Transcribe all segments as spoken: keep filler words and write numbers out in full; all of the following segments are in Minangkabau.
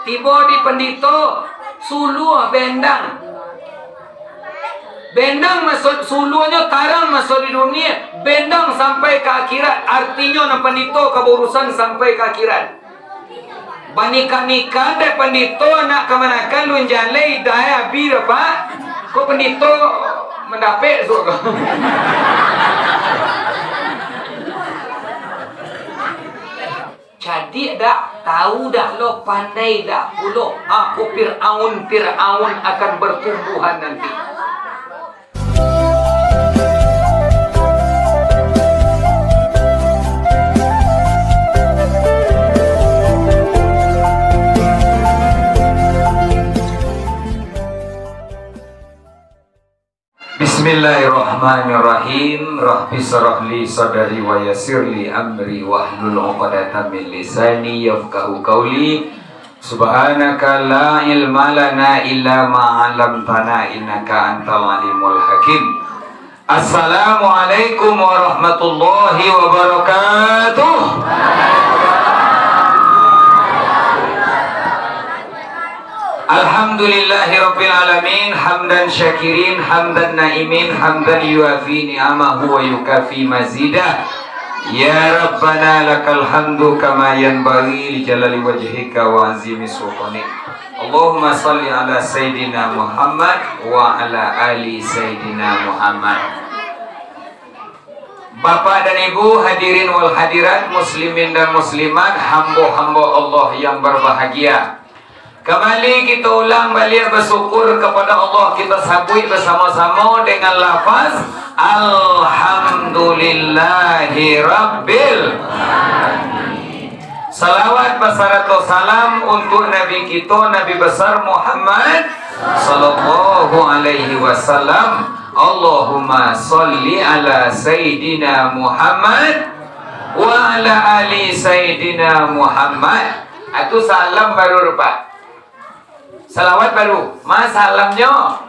Tibo di pandito, suluah bendang. Bendang maso-, suluahnyo tarang maso di dunia, bendang sampai ka akhirat. Artinyo, nan pandito ka baurusan sampai ka akhirat. Banikah-nikah dek pandito, anak kamanakan, lun jaleh, idah e abih dah, Pak. Ko pandito mandapek suok ko. Cadiak dak, tahu dak lo, pandai dak pulo, ako Fir'aun, Fir'aun akan bertumbuhan nanti. Bismillahirrahmanirrahim. Rabbi syrah li sadri wa yassir li amri wahlul uqdatam min lisani yafqahu qauli. Subhanaka la ilma lana illa ma 'allamtana innaka antal alimul hakim. Assalamualaikum warahmatullahi wabarakatuh. Alhamdulillahirabbil alamin, hamdan syakirin, hamdan naimin, hamdan yuafi ni'amahu wa yukafi mazidah. Ya Rabbana lakal hamdu kama yanbaghi li jalali wajhika wa azimi sultanik. Allahumma salli ala Sayyidina Muhammad wa ala ali Sayyidina Muhammad. Bapak dan Ibu, hadirin wal hadirat, muslimin dan muslimat, hambo-hambo Allah yang berbahagia. Kambali kito ulang baliak basyukur kapado Allah, kito sabuik basamo-samo dengan lafaz, Alhamdulillahirabbil. Salawat basarato salam untuk Nabi kito, Nabi Besar Muhammad sallallahu alaihi wasallam. Allahumma shalli ala Sayyidina Muhammad wa ala ali Sayyidina Muhammad. Itu salam baru, Pak. Salawat baru. Ma salamnyo?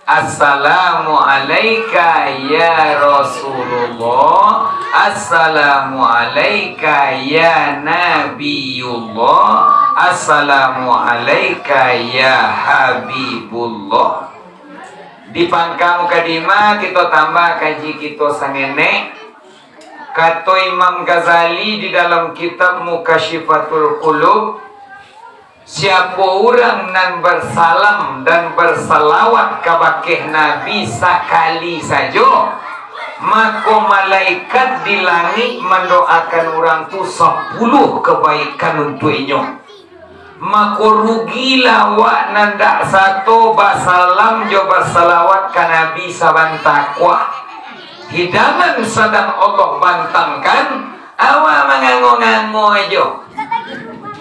Assalamu alaika ya Rasulullah. Assalamu alaika ya Nabiyullah. Assalamu alaika ya Habibullah. Di pangka mukadimah, kito tambah kaji kito sangenek. Kato Imam Ghazali di dalam kitab Mukasyifatul Qulub, siapo urang nan basalam dan basalawat kabake Nabi sakali sajo, mako malaikat di langik mandoakan urang tu sapuluah kabaikan untuak inyo. Mako rugilah awak nan dak sato basalam jo basalawat ka Nabi sabanta kuah. Hidangan sadang Allah bantangkan, awak mangango-ngango ajo.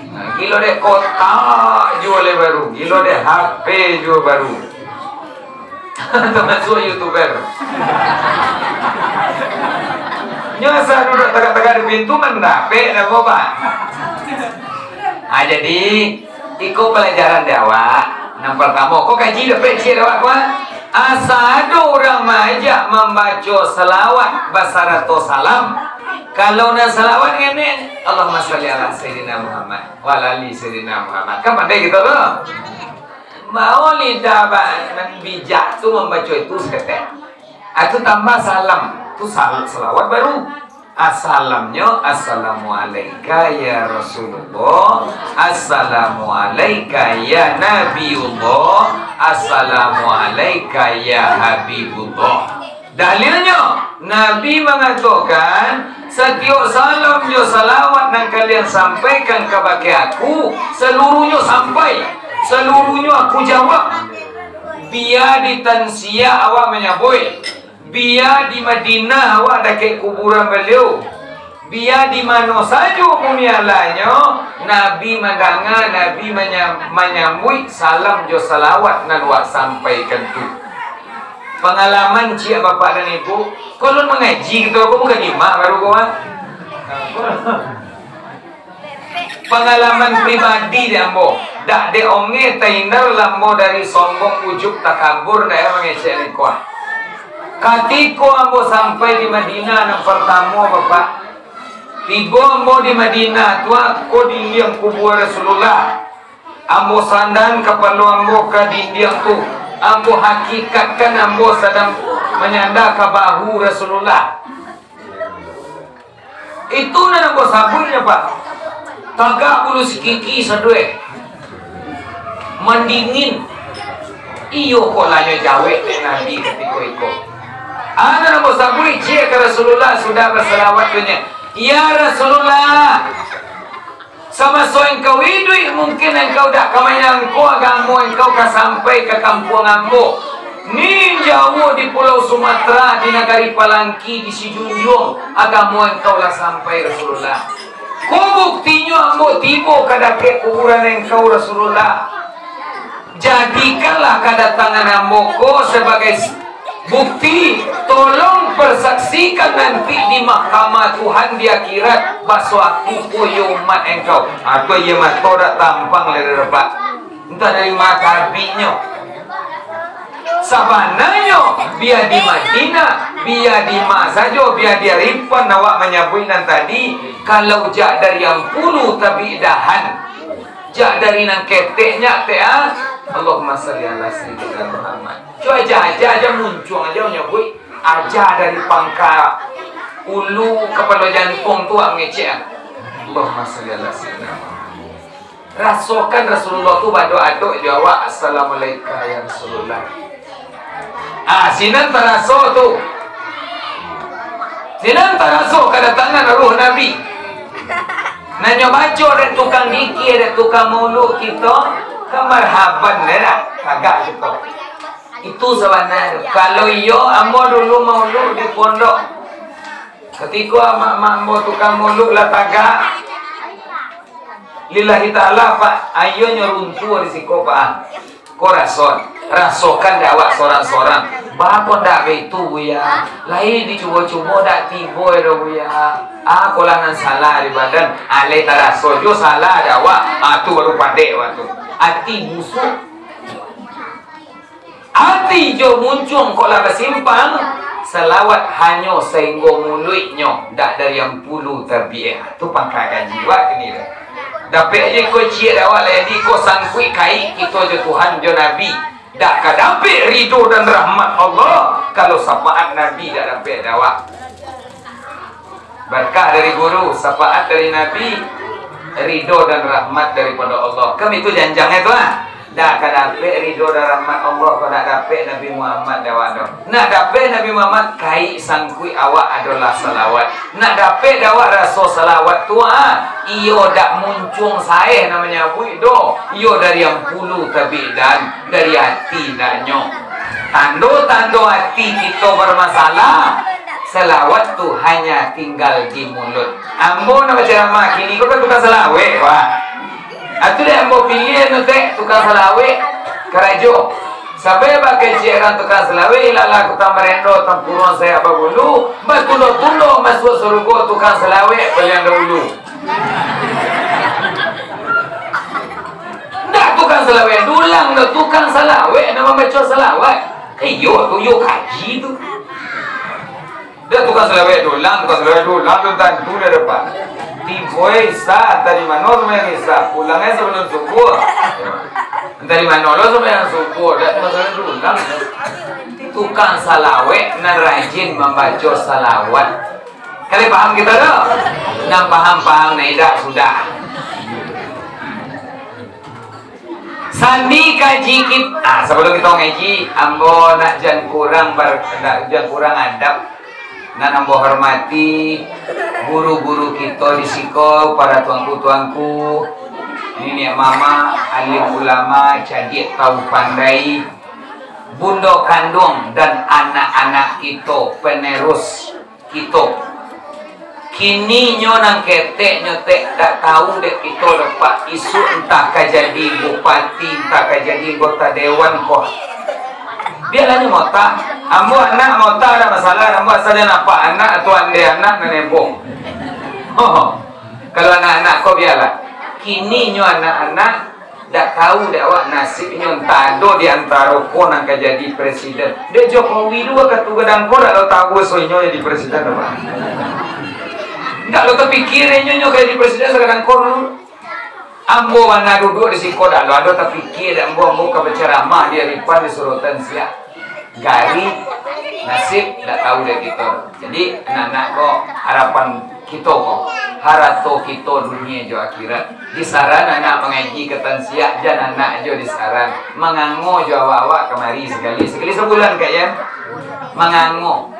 Nah, gilo dek kotak juo lai baru, gilo dek H P juo baru. Tamasuak youtuber. Nyo asa duduak tagak-tagak di pintu, mandapek namo, Pak? Ah, jadi, iko palajaran di awak. Nan partamo, ko kaji dapek ciek awak, ko, ah? Asa ado urang maajak mambaco salawat basarato salam. Kalau nan salawat ngene, Allahumma shalli ala Sayyidina Muhammad, wa ala ali Sayyidina Muhammad. Kan pandai kito tu? Bao lidah ba-, nan bijak tu mambaco itu saketek. Ah, tu tambah salam. Tu sal-, salawat baru. Assalamnyo, "Assalamu alaika ya Rasulullah. Assalamu alaika ya Nabiullah. Assalamu alaika ya Habibullah." Dalilnyo, Nabi mangatokan, "Satiok salam jo salawat nan kalian sampaikan kabake aku, saluruhnyo sampai, saluruhnyo aku jawab. Bia di Tansiak awak manyabuik, bia di Madinah awak dakek kuburan Baliau, bia di mano sajo bumi alanyo, Nabi mandanga, Nabi manya-, manyambuik salam jo salawat nan wak sampaikan tu." Pangalaman ciek bapak dan ibu, ko lun mangaji gitu, ko bukan nyimak baru ko, ah. Pangalaman pribadi di ambo, dak dek onge taindar lambo dari sombong, ujub, takabur, dak mangecek lingkuah. Katiko ambo sampai di Madinah nan partamo, Bapak, tibo ambo di Madinah tu, ko di liang kubua Rasulullah. Ambo sandan kapalo ambo ka dindiang tu, ambo hakikatkan ambo sadang manyanda ka bahu Rasulullah. Itu nan ambo sabuiknyo, Pak. Tagak bulu sikiki saduai. Mandingin. Iyo kok lah nyo jawek dek Nabi katiko iko. Ah, nan ambo sabuik ciek ka Rasulullah sudah basalawat tu nyo. Ya Rasulullah, samaso engkau iduik, mungkin engkau dak ka manyangko agamo engkau ka sampai ka kampuang ambo. Nin jauah di Pulau Sumatera, di nagari Palangki, di Sijunjuang, agamo engkau lah sampai, Rasulullah. Ko buktinyo ambo tibo ka dakek kuburan engkau, Rasulullah. Jadikanlah kadatangan ambo ko sabagai s-, bukti, tolong persaksikan nanti di mahkamah Tuhan di akhirat, baso aku ko iyo umat engkau. Atau iyo mato dak tampang lai dapat. Entah dari ma tabiknyo. Sabananyo, bia di Madinah, bia di ma sajo, bia di Arifan awak manyabuik nan tadi, kalau jak dari Angkulu tabik dahan, jak dari nan keteknyo, tek, ah. Allahumma shalli ala sayyidina Muhammad. Cu aja-aja aja muncuang aja manyabuik, aja dari pangka ulu kapalo jantuang tu awak mangecek, ah. Allahumma shalli ala sayyidina Muhammad. Rasokan Rasulullah tu baadok-adok jo awak, "Assalamualaika ya Rasulullah." Ah, sinan taraso tu. Sinan taraso kadatangan ruh Nabi. Nan nyo baco dek tukang dikir, dek tukang maulud kito, kan marhaban dek dah, tagak kito. Itu sabananyo. Kalau iyo, ambo dulu maulud di pondok. Katiko amak-amak ambo tukang maulud lah tagak, lillahi ta'ala, Pak, ayonyo runtuah di siko, Pak. Ko raso, rasokan dek awak sorang-sorang. Baa ko ndak baitu, Buya? Lai dicubo-cubo ndak tibo doh, Buya. Ah, ko lah nan salah di badan. Ah, lai taraso juo salah dek awak. Ah, tu baru padek awak tu. Ati busuak. Ati jo muncuang kok lah basimpang, salawat hanyo sainggo muluiknyo, dak dari Angkulu tabiah. Tu pangka kaji awak kini tu. Dapek je ko ciek dek awak lah jadi, ko sangkuik kaik kito jo Tuhan jo Nabi. Dak ka dapek ridho dan rahmat Allah, kalau sapaat Nabi dak dapek dek awak. Barkah dari guru, sapaat dari Nabi, ridho dan rahmat daripado Allah. Kan itu janjangnya tu, ah. Dak ka dapek ridho dan rahmat Allah, kok dak dapek Nabi Muhammad dek awak tu. Nak dapek Nabi Muhammad, kaik sangkuik awak adolah salawat. Nak dapek dek awak raso salawat tu, ah, iyo dak muncuang saeh nan manyabuik doh. Iyo dari Angkulu tabik dan dari ati ndak nyo. Tando-tando ati kito barmasalah, salawat tu hanya tinggal di mulut. Ambo nak bacaramah kini ko kan tukang salawek, wah. Atu dek ambo piliah tu, tek, tukang salawek karajo. Sampai bakecek urang tukang salawek, ilalah kutang barendo, tampuruang sayak babulu, batundo-tundo masuak sarugo tukang salawek paliang dahulu. Ndak tukang salawek dulang doh, tukang salawek nan mambaco salawat. Iyo tu, iyo kaji tu. Dak tukang salawek dulang, tukang salawek dulang tu tantu dah dapat. Tibo Isa, antah di mano sumbayang Isa, pulang ai sabalum subuah. Antah di mano lo sumbayang subuah, dak tukang salawek dulang. Tukang salawek nan rajin mambaco salawat. Kalian paham kita tu? Nan paham-paham, nan indak sudah. Sandi kaji kit-, ah, sabalum kito ngaji, ambo nak jan kurang bar-, nak jan kurang adab. Nan ambo hormati guru-guru kito di siko, para tuanku-tuanku, niniak mamak, alim ulama, cadiak tahu pandai, bundo kanduang dan anak-anak kito, penerus kito. Kini nyo nan ketek nyo tek dak tahu dek kito doh, Pak, isuak antah ka jadi bupati, antah ka jadi anggota dewan ko. Bialah nyo mota. Ambo anak mota dak masalah, ambo asal jan apak anak, tu andeh anak nan heboh. Oh, kalau anak-anak ko bialah. Kini nyo anak-anak dak tahu dek awak nasibnyo, antah ado di antaro ko nan ka jadi presiden. Dek Jokowi tu wakatu gadang ko dak lo tahu so inyo jadi presiden apo. Dak lo tapikir inyo, inyo ka jadi presiden sagadang ko dulu. Ambo bana duduak di siko, dak lo ado tapikia dek ambo, ambo ka bacaramah di Aripan di Surutan Siak. Gari, nasib, dak tahu dek kito. Jadi, anak-anak ko, harapan kito ko, harato kito dunia jo akhirat. Di Saran anak mangaji ka Tan Siak, jan anak jo di Saran. Mangango jo awak-awak kamari sakali, sakali sabulan ka, ya. Mangango.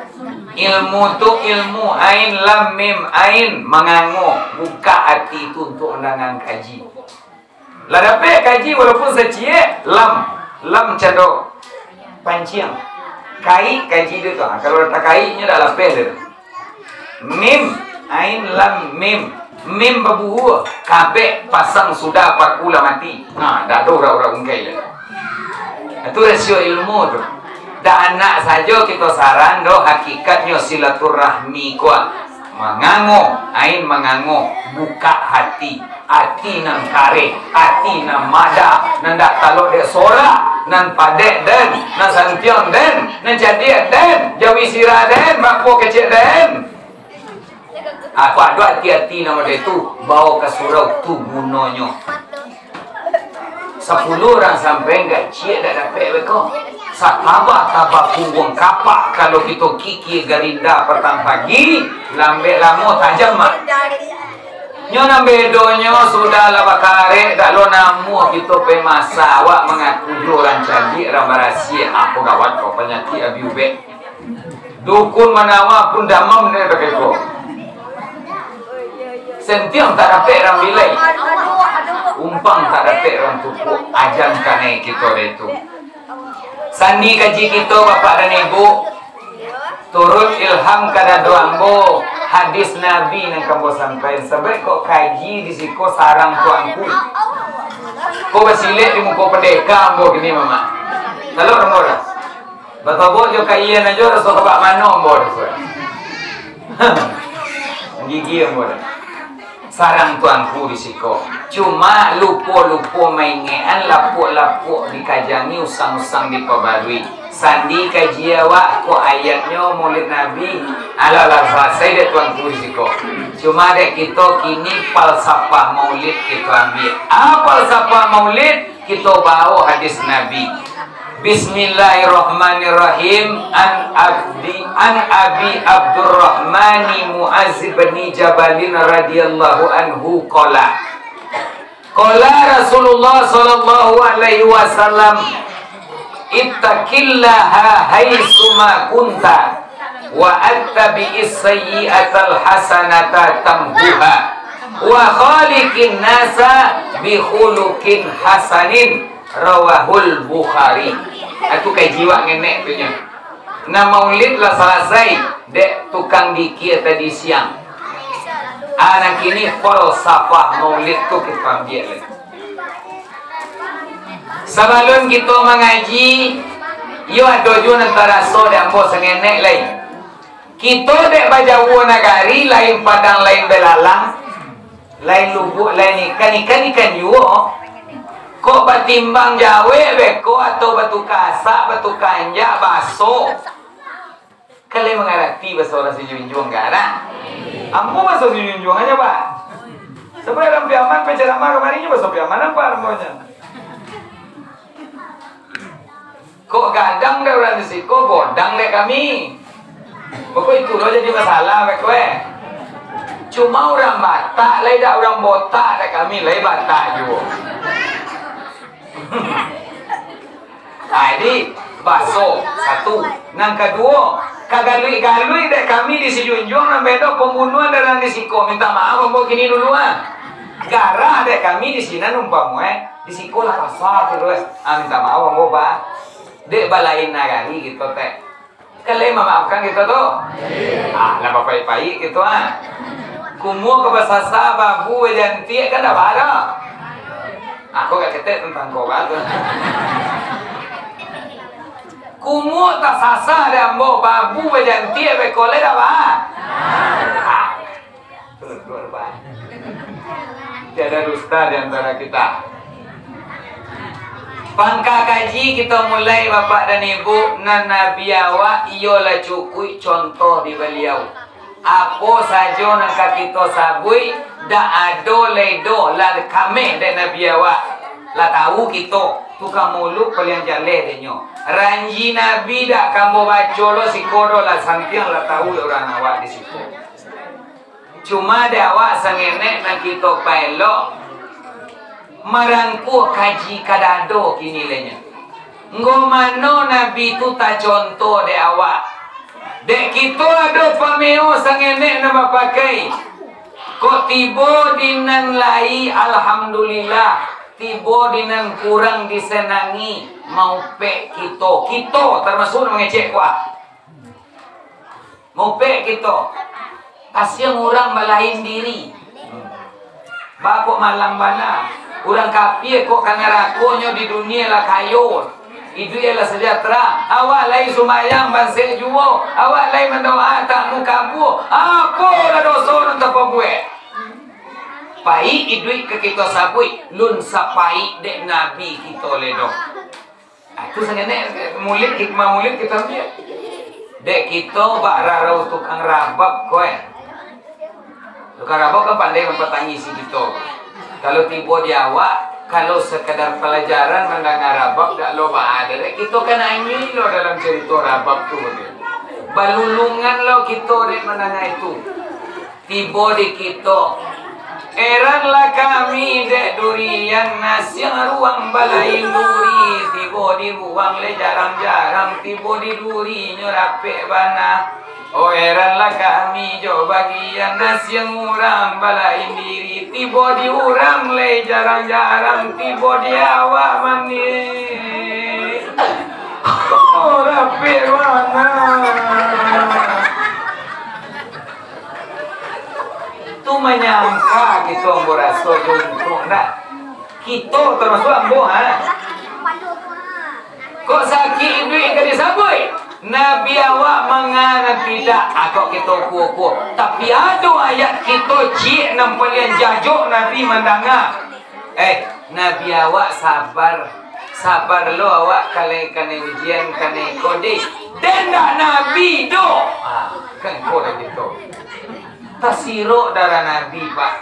Ilmu tu ilmu, ain lam mim ain, mangango, bukak ati tu untuak undangan kaji. Lah dapek kaji walaupun saciek, lam, lam cando panciang. Kaik kaji tu tu, ha, kalau lah takaik nyo dah lapeh tu. Mim, ain lam mim. Mim babuhua, kabek pasang sudah paku lah mati. Ha, dak ado urang-urang ungkai lai. Itu rasio ilmu tu. Dak anak sajo kito Saran doh, hakikatnyo silaturahmi ko. Mangango, ain mangango, bukak hati. Ati nan kareh, ati nan madah, nan dak talok dek sorak, nan padek den, nan santiang den, nan cadiak den, jawi sirah den, bapo kecek den. Apo ado ati-ati nan model tu, bao ka surau tu gunonyo. Sapuluah urang sampai, gak ciek dak dapek beko. Satabah-tabah pungguang kapak, kalau kito kikia garinda patang pagi, lambek lamo tajam mak. Nyo nan bedonyo, sudah lah bakarek, dak lo namuah kito pai masak, awak mangaku juo urang cadiak, urang barasiah. Apo gawat ko panyakik abi ubek. Dukun manawa pun damam dek bakeko. Sentiang tak dapek rang bilai, umpang tak dapek rang tukuak. Ajan kanai kito dek tu. Sandi kaji kito, Bapak dan Ibu, turut ilham ka dado ambo hadis Nabi nan ka ambo sampaian. Sabab kok kaji di siko sarang tuanku. Ko basilek di muko pendeka ambo kini, Mamak. Kalau ambo dah. Batobok jo kaian ajo raso ka bak mano ambo tu. Gigi ambo tu. Sarang tuanku di siko. Cuma lupo-lupo maingekan, lapuak-lapuak dikajangi, usang-usang dipabarui. Sandi kaji awak, kok ayatnyo Maulid Nabi, alah lah salasai dek tuanku di siko. Cuma dek kito kini falsafah Maulid kito ambiak. Ah, falsafah Maulid, kito bawo hadis Nabi. Bismillahirrahmanirrahim. An Abdi, an Abi Abdurrahmani Muaz bin Jabalin radhiyallahu anhu qala. Qala Rasulullah sallallahu alaihi wasallam, "Ittaqillaha haitsuma kunta, wa attabi'is sayyi'atal hasanata tamhuha, wa khaliqin nasa bi khuluqin hasanin." Rawahul Bukhari. Aku kaji wak ngenek tu nyo. Nah, Maulid lah salasai dek tukang dikia tadi siang. Ah, nan kini falsafah Maulid tu kito ambiak lai. Sabalun kito mangaji, iyo ado juo nan taraso dek ambo sangenek lai. Kito dek bajauah nagari, lain padang, lain belalang, lain lubuak, lain ikan, ikan, ikan juo. Kok batimbang jawek beko atau batuka asak, batuka anjak, baso. Kan lai mangarati baso urang Sijunjuang kan? Ambo baso Sijunjuang aja, Pak. Sampai urang Piaman, penceramah kamari nyo baso Piaman, apa ambo nyo? Kok gadang dek urang di siko, godang dek kami. Pokok itu lo jadi masalah, beko, eh. Cuma urang Batak, lai dak urang botak dek kami, lai Batak juo. Ah, jadi, baso, satu. Nan kaduo, kagaluik-galuik dek kami di Sijunjuang, nan bedo pembunuhan dek urang di siko, minta maaf ambo kini dulu, ah. Garah dek kami di sinan umpamo, eh, di siko lah pasa, terus. Ah, minta maaf ambo, Pak. Dek balain nagari kito, teh. Kan lai mamaafkan kito tu? Ah, lah bapaik-paik kito, ah. Kumuak ka basasa, babu bajantiak kan dak baa doh. Aku agak ketek tantang ko baa tu. Kumuak tasasa dek ambo, babu bajantiak beko lai dak baa. Ah. Tiada dusta di antara kita. Pangka kaji kito mulai, Bapak dan Ibu, nan Nabi awak iyolah cukuik contoh di baliau. Apo sajo nan ka kito sabuik, Dak ado lai doh lah kameh dek Nabi awak. Lah tahu kito, tukang muluk paliang jaleh dek nyo. Ranji Nabi dak ka ambo baco lo siko doh lah, santiang lah tahu dek urang awak di siko. Cuma dek awak sangenek nan kito paelok marangkuah kaji ka dado kini lai nyo. Nggo mano Nabi tu tacontoh dek awak? Dek kito ado pameo sangenek nan bapakai. Kok tibo di nan lai, alhamdulillah. Tibo di nan kurang disenangi, maupek kito. Kito tamasuak nan mangecek kuah. Maupek kito. Kasian urang balain diri. Ba kok malang bana. Urang kapia kok ka narakonyo di dunia lah kayo. Iduik lah sejahtera. Awak lai sumbayang bansek juo. Awak lai mandoa tak mukabua. Apo lah doso nan tapabuek? Paik iduik ka kito sabuik. Lun sapaik dek Nabi kito lai doh. Ah, tu sangenek mulid, hikmah mulid kito ambiak. Dek kito bak rarau tukang rabab ko, eh. Tukang rabab kan pandai mampatangisi kito. Kalau tibo di awak, kalau sakadar palajaran mandanga rabab, dak lo ba-, dek kito kan angin lo dalam carito rabab tu. Balulungan lo kito dek mandanga itu. Tibo di kito. Eranlah kami dek durian, nasiang ruang balain duri. Tibo di ruang le jarang-jarang, tibo di duri nyo rapek bana. Oh, eranlah kami jo bagian, nasiang urang balain diri. Tibo di urang le jarang-jarang, tibo di awak manih. Oh, rapek bana. Tu manyangka kito ambo raso jo untuak ndak? Kito tamasuak ambo, ha? Kok sakik iduik ka disabuik? Nabi awak manga nan tidak, ah, kok kito kuo-kuo. Tapi ado ayat kito ciek nan paliang jajok Nabi mandanga. Eh, Nabi awak sabar. Sabar lo awak, kalai kanai ujian, kanai kode. Den dak Nabi doh. Ah, kan ko dah gitu. Tasirok darah Nabi, Pak.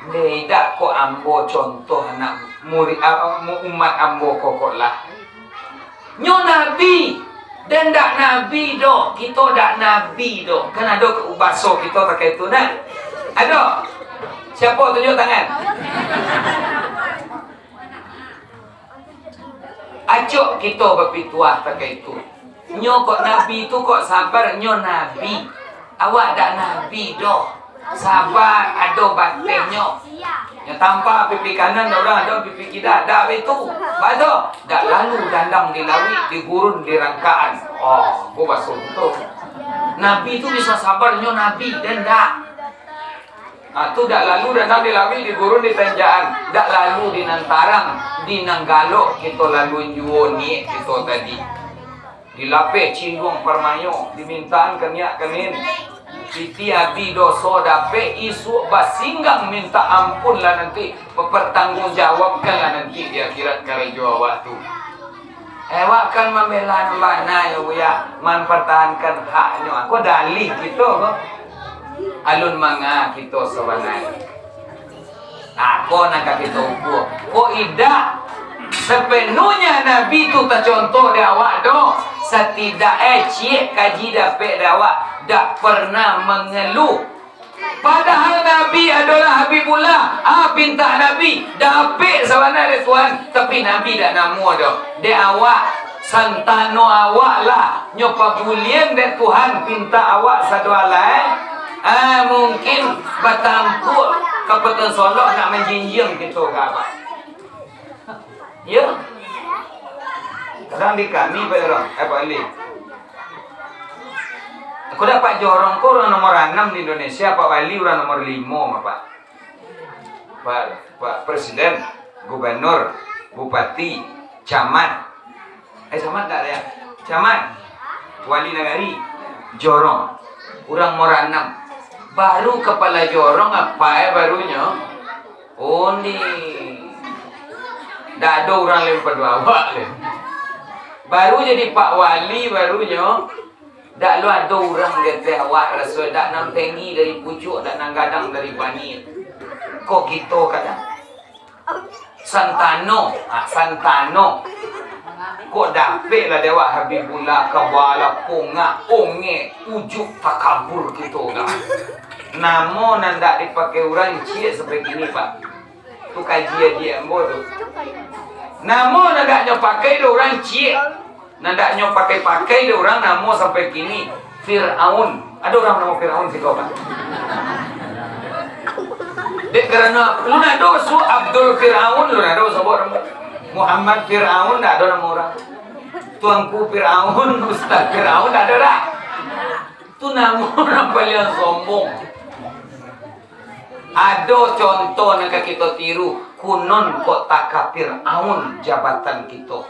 Ndak kok ambo contoh anak murid, ah, mu-, umat ambo kokok lah. Nyo Nabi, den dak Nabi doh, kito dak Nabi doh. Kan ado ke-, baso kito pakai tu, nah. Ado? Siapo tunjuk tangan? Acok kito bapituah pakai tu. Nyo kok Nabi tu kok sabar, nyo Nabi. Awak dak Nabi doh. Sabar ado batehnyo. Nyo tampa pipi kanan urang, ado pipi kida, dak baitu. Bado, dak lalu dandang di lawik, di gurun di rangkaan. Oh, ko baso tu. Nabi tu bisa sabar, nyo Nabi, den dak. Ah, tu dak lalu dandang di lawik, di gurun di tanjaan. Dak lalu di nan tarang, di nan galok kito lalui juo niaik kito tadi. Dilapeh cinduang parmayo, dimintaan kaniak kanin. Pitih abih doso dapek, isuak basinggang mintak ampun lah nanti, bapartanggungjawabkan lah nanti di akhirat karajo awak tu. Awak kan mambela nan bana yo, Buya, mampartahankan haknyo. Ko dalih kito ko. Alun manga kito sabananyo. Nah, ko nan ka kito ukua. Ko indak sapenuhnyo Nabi tu tacontoh di awak doh. Satidak e ciek kaji dapek di awak, dak pernah mangaluah. Padahal Nabi adolah Habibullah, ah, pintak Nabi, dapek sabana dek Tuhan, tapi Nabi dak namuah doh. Dek awak, santano awak lah, nyo pabulian dek Tuhan, pintak awak sado alai, ah, mungkin batampuak ka Putuang Solok nak manjinjiang kito ka abah. Yo. Kadang di kami, Pak Jorong, eh, Pak Wali. Aku dak Pak Jorong ko urang nomor anam di Indonesia, Pak Wali urang nomor limo mah, Pak. Pak, Pak Presiden, Gubernur, Bupati, Camat. Eh, Camat dak ado, ya? Camat, Wali Nagari, Jorong. Urang nomor anam. Baru kapalo Jorong apo, eh, barunyo? Undi. Dak ado urang lain pado awak lai. Baru jadi Pak Wali, barunyo dak lo ado urang di ateh awak, raso dak nan tenggi dari pucuak, dak nan gadang dari baniah. Kok kito kadang santano, ha, santano. Kok dapek lah dek awak Habibullah, kabala, pongah, ongek, ujuik, takabur kito kan. Namo nan ndak dipakai urang ciek sampai kini, Pak. Tu kaji adiak ambo tu. Namo nan ndak nyo pakai dek urang ciek. Nan ndak nyo pakai-pakai dek urang namo sampai kini, Firaun. Ado urang namo Firaun siko, Pak? Dek karano, lu ndak ado su Abdul Firaun, lu ndak ado sabut namo. Muhammad Firaun, ndak ado namo urang. Tuanku Firaun, Ustaz Firaun, ndak ado dah. Tu namo urang paliang sombong. Ado contoh nan ka kito tiru, kunon kok taka Firaun jabatan kito.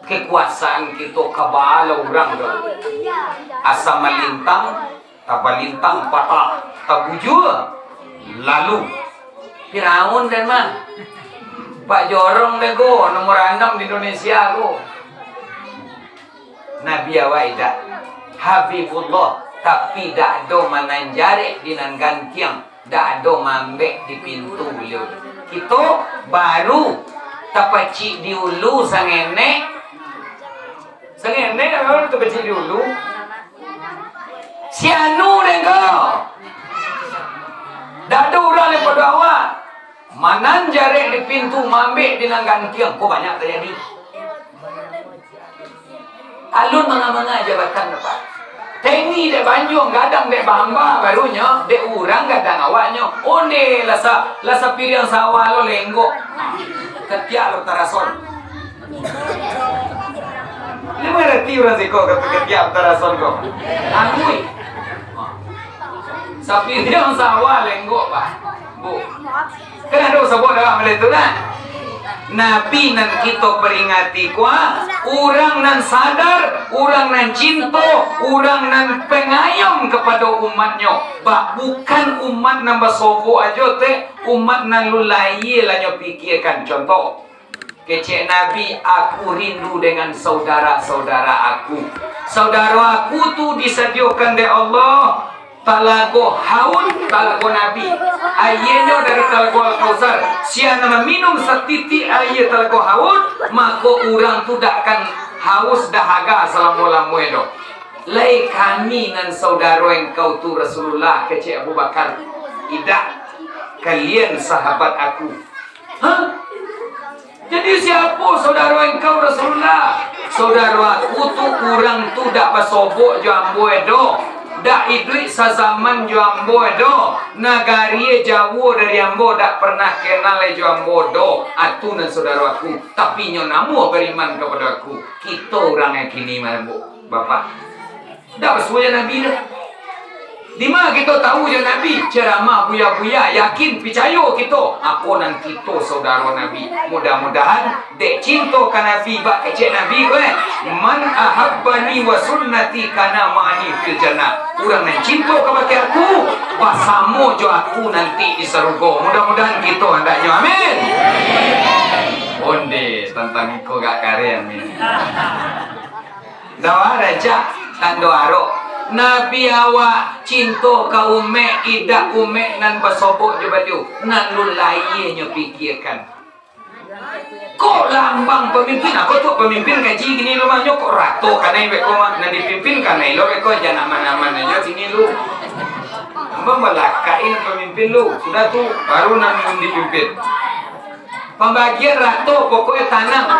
Kekuasaan kito kabala urang tu. Asa malintang, tabalintang patah, tabujua, lalu. Firaun den mah. Pak Jorong den ko, nomor anam di Indonesia ko. Nabi awak idak. Habibullah, tapi dak ado mananjarek di nan gantiang. Dak ado maambek di pintu baliau. Kito baru tapacik di ulu sangenek. Sangenek baru tapacik di ulu. Si anu den ko. Dak ado urang nan pado awak. Mananjarek di pintu, maambek di nan gantiang. Ko banyak tajadi. Alun manga-manga jabatan, Pak. Tengi dek banjuang, gadang dek bamba, barunyo dek urang gadang awaknyo. Onde lah sa-, lah sapiriang sawah lo lenggok. Katiak lo tarason. Lai mangarati urang siko kata katiak lo tarason ko? Anui. Sapiriang sawah lenggok, Pak. Bu. Kan ado sabuik dalam baliau tu kan? Nabi nan kito peringati ko, urang nan sadar, urang nan cinto, urang nan pengayom kapado umatnyo. Ba, bukan umat nan basobok ajo, teh, umat nan lu layie lah nyo pikiakan. Contoh, kecek Nabi, "Aku rindu dengan saudara-saudara aku." Saudara aku tu disadiokan dek Allah. Talago Haud, talago Nabi. Aienyo dari talago Al-Kausar. Sian nan maminum satitik aie talago Haud, mako urang tu dak akan haus dahaga salamo-lamonyo doh. Lai kami nan saudaro engkau tu Rasulullah, kecek Abu Bakar. Idak, kalian sahabat aku. Hah? Jadi, siapo saudaro engkau, Rasulullah? Saudaro aku tu, urang tu dak basobok jo ambo doh, dak iduik sazaman jo ambo doh, nagarie jauah dari ambo, dak pernah kenal jo ambo doh. Atu nan saudaro aku, tapi nyo namuah bariman kapado aku. Kito urang nan kini mah, Bu, Bapak. Dak basuo jo Nabi doh. Dima kito tahu jo Nabi? Ceramah buya-buya, yakin, picayo kito. Ako nan kito saudaro Nabi. Mudah-mudahan dek cinto ka Nabi, bak kecek Nabi ko, eh, "Man ahabbani wa sunnati kana ma'ani fil jannah." Urang nan cinto kabake aku, basamo jo aku nanti di sarugo. Mudah-mudahan kito andaknyo. Amin. Onde tantang iko gak karen, amin. Dawa raja tando arok. Nabi awak cinto ka umek, idak umek nan basobok jo baliau, nan lun layie nyo pikiakan. Kok lambang pamimpin, ako tu pamimpin kaji gini lu mah, nyo kok rato kanai beko mah, nan dipimpin kanai lo beko, jan aman-aman ajo sini lu. Ambang balakain pamimpin lu, sudah tu baru nan dipimpin. Pambagian rato, pokoknyo tanang.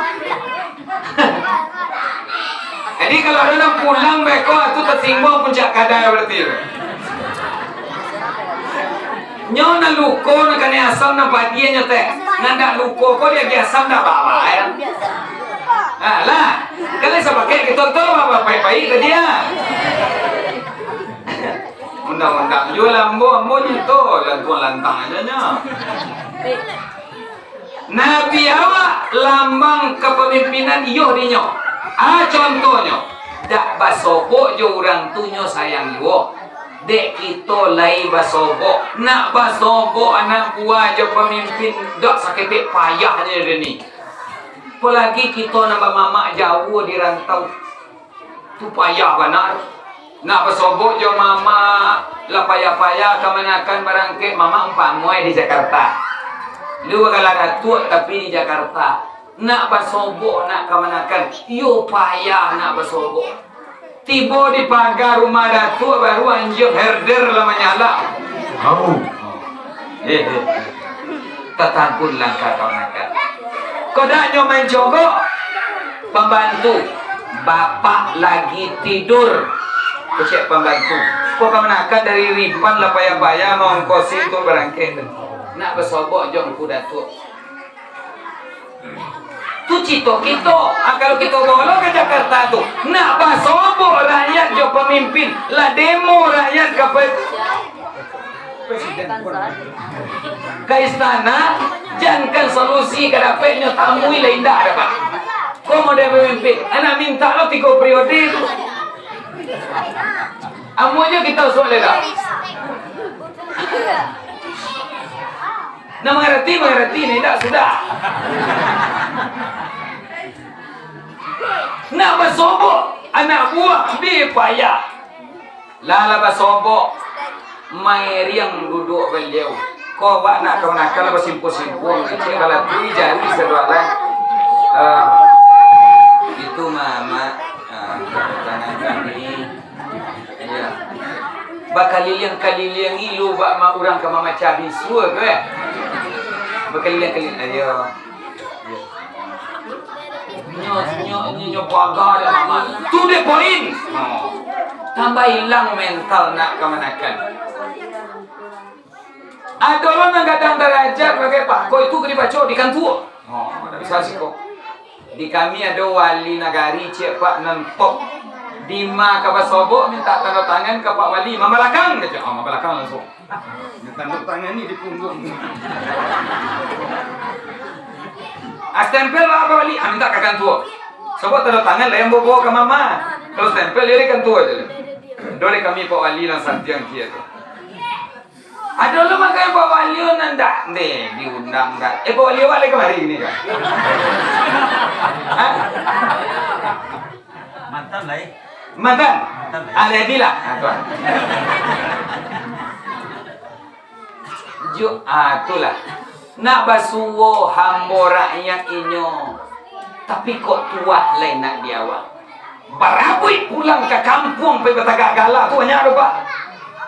Jadi, kalau ado nan pulang beko, tu tasimbang puncak kadai berarti. Nyo nan luko, nan kanai asam, nan padiah nyo teh. Nan dak luko ko diagiah asam dak baa-baa, ya. Nah, lah. Kalau sapakek kito tu, bapaik-paik tadi, ya. Undang-undang juo lah ambo, ambo nyo tu, lantuang lantang ajo nyo. Nabi awak lambang kapamimpinan iyo dinyo. Ah, contohnyo, dak basobok jo urang tu nyo sayang juo. Dek kito lai basobok, nak basobok anak buah jo pamimpin, dak saketek payah nyo dek ni. Apolagi kito nan bamamak jauah di rantau. Tu payah bana. Nak basobok jo mamak, lah payah-payah kamanakan barangkek, mamak umpamo di Jakarta. Inyo bagala Datuak tapi di Jakarta. Nak basobok, nak kamanakan, iyo payah nak basobok. Tibo di paga rumah Datuak, baru anjiang herder lah manyala. Au. Eh, eh. Tatagun langkah kamanakan. Kodak nyo mancogok pambantu. Bapak lagi tidur. Kecek pambantu. Ko kamanakan dari Ripan lah payah-payah maongkosi untuak barangkek tu. Nak basobok jo Angku Datuak. Tu cito kito. Ah, kalau kito bolo ka Jakarta tu, nak basobok rakyat jo pamimpin, lah demo rakyat ka pe-, ka istana, jankan solusi ka dapek nyo tamui lah indak dapek. Ko model pamimpin, anak mintak lo tigo periode tu. Amuahnyo kito suak lela. Nah, mangarati, mangarati, nah, indak, sudah. Nak basobok, anak buah, bi payah. Lah, lah basobok, mairiang duduak baliau. Ko awak nak kamanakan lah basimpul-simpul, kecek kalau tu jari sadualah. Ah, itu mah, Mak. Ah, tangan kami. Iyo. Bakaliliang-kaliliang ilu bak ma-, urang ka mamacah bisua tu, eh. Bakaliliang-kaliliang, iyo. Nyo, nyo, nyo, nyo paga dek mama. Tu dek poin. Oh. Tambah ilang mental nak kamanakan. Ado lo nan gadang darajat bagai Pak Ko itu ka dibaco di kantua. Oh, ndak bisa siko. Di kami ado wali nagari ciek Pak nan top. Dima ka basobok mintak tando tangan ka Pak Wali, mamalakang kajo. Oh, mamalakang langsung. Tando tangan ni di pungguang. Ah, stempel lah Pak Wali, ah, mintak ka kantua. Sobok tando tangan lah yang bawa ka mama. Kalau stempel jadi kantua aja. Dole kami Pak Wali lah santiang kia tu. Ado lo makai Pak Wali nan dak, ndeh, diundang dak. Eh, Pak Wali awak lai kamari ni kan? Hah? Mantan lai. Mantan? Mantan lai. Alhamdulillah. Ah, tuan. Ju, ah, itulah. Nak basuo hambo rakyat inyo. Tapi kok tuah lai nak di awak. Barabuik pulang ka kampuang pai batagak gala tu banyak tu, Pak.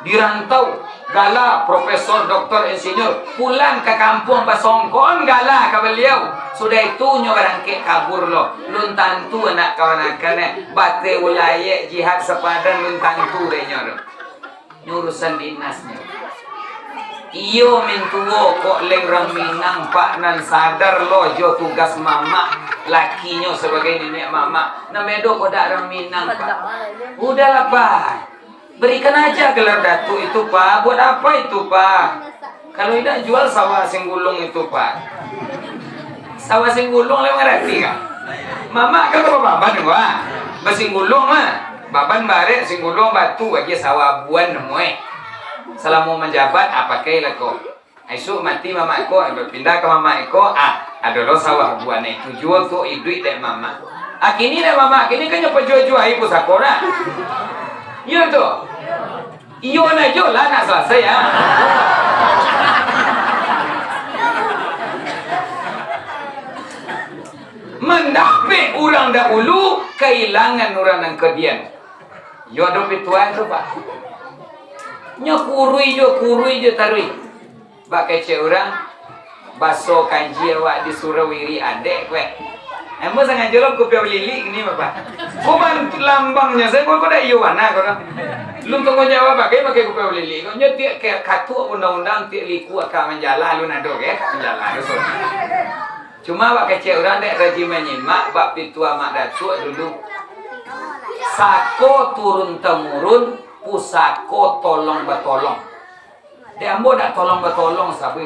Di rantau, gala, profesor, doktor, insinyur, pulang ka kampuang basongkoan gala ka baliau. Sudah itu nyo barangkek kabur lo. Lun tantu anak kamanakan, eh. Bateh ulayek jihad sapadan lun tantu dek nyo tu. Nyo urusan dinasnyo. Iyo mintuo kok leng rang Minang, Pak, nan sadar lo jo tugas mamak, lakinyo sabagai niniak mamak. Nan bedo kok dak rang Minang, Pak. Udahlah, Pak. Berikan aja gelar Datuk itu, Pak. Buat apa itu, Pak? Kalau indak, jual sawah Singgulung itu, Pak. Sawah Singgulung lai mangarati, kan? Mamak kan bababan ko, ah. Basinggulung mah. Baban barek, singgulung batu, agiah sawah abuan namuah. Salamo manjabat, ah, pakailah ko. Isuak mati mamak ko, pindah ka mamak ko, ah, ado lo sawah abuan itu juo tu iduik dek mamak. Ah, kini dek mamak, kini kan nyo pajua-juai pusako dah. Iyo tu. Iyo nah jo lah nak salasai, ya. Mandapek urang dahulu, kailangan urang nan kadian. Yo ado pituah tu, Pak. Nyo kurui jo, kurui jo taruih. Bak kecek urang, baso kanji awak di surau iri adek kueh. Ambo sangajo lo kupiah balilik kini, Bapak. Ko bantu lambangnyo sajo, ko, ko dak iyo bana ko dah. Lun tangguang jawab bagai pakai kupiah balilik ko. Nyo tiak ke katuak undang-undang, tiak liku aka manjala, lun ado ke aka manjala ko. Cuma awak kecek urang dek rajin manyimak bak pituah Mak Datuak dulu. Sako turun temurun, pusako tolong batolong. Dek ambo dak tolong batolong sabe.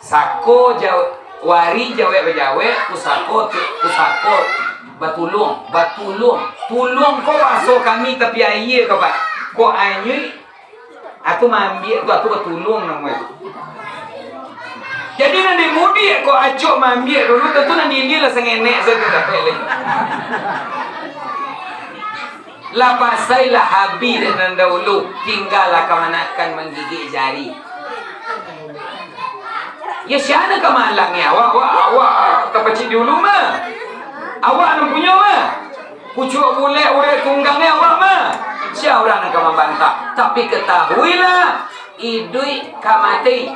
Sako ja-, wari jawek bajawek, pusako tu, pusako batulung, batulung. Tulung ko baso kami tapi aia ko, Pak. Ko anyuik, atu maambiak tu, atu batulung namonyo. Jadi nan di mudiak ko acok maambiak dulu, tantu nan di ilia lah sangenek sajo dapek lai. Lah pasai lah habih dek nan dahulu, tinggalah kamanakan manggigik jari. Yo, sia nan ka mahalangi awak? Awak, awak tapacik di ulu mah. Awak nan punyo mah. Pucuak bulek urek tunggangnyo awak mah. Sia urang nan ka mambantah? Tapi katahuilah, iduik ka mati,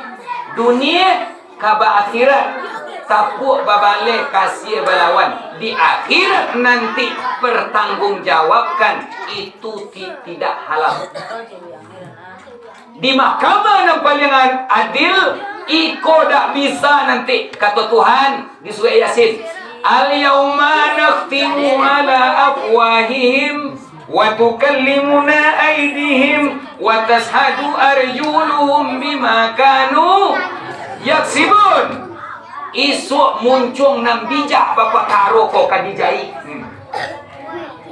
dunia ka ba akhirat, tapuak babaleh, kasiah balawan. Di akhirat nanti pertanggungjawabkan, itu ti-, tidak halal. Di mahkamah nan paliang ad-, adil, iko dak bisa nanti, kato Tuhan di surah Yasin, "Al-yauma nakhtimu ala afwahihim, wa tukallimuna aidihim, wa tashhadu arjuluhum bima kanu yaksibun." Isuak muncuang nan bijak bapakaro ko ka dijai. Hmm.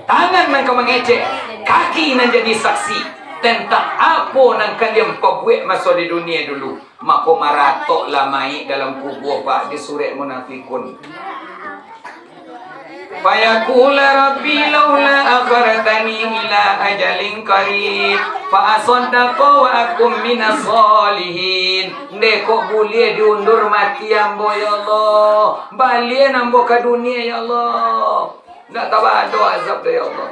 Tangan nan ka mangecek, kaki nan jadi saksi tantang apo nan kalian pabuek maso di dunia dulu. Mako, maratoklah mayik dalam kubua, Pak, di surek Munafikun. Fayaqula Rabbi laula akhartani ila ajalin qarib, fa asaddaqa wa akun minas shalihin. Ndeh, kok buliah diundur mati ambo, ya Allah. Balian ambo ka dunia, ya Allah. Ndak tabado azab doh, ya Allah.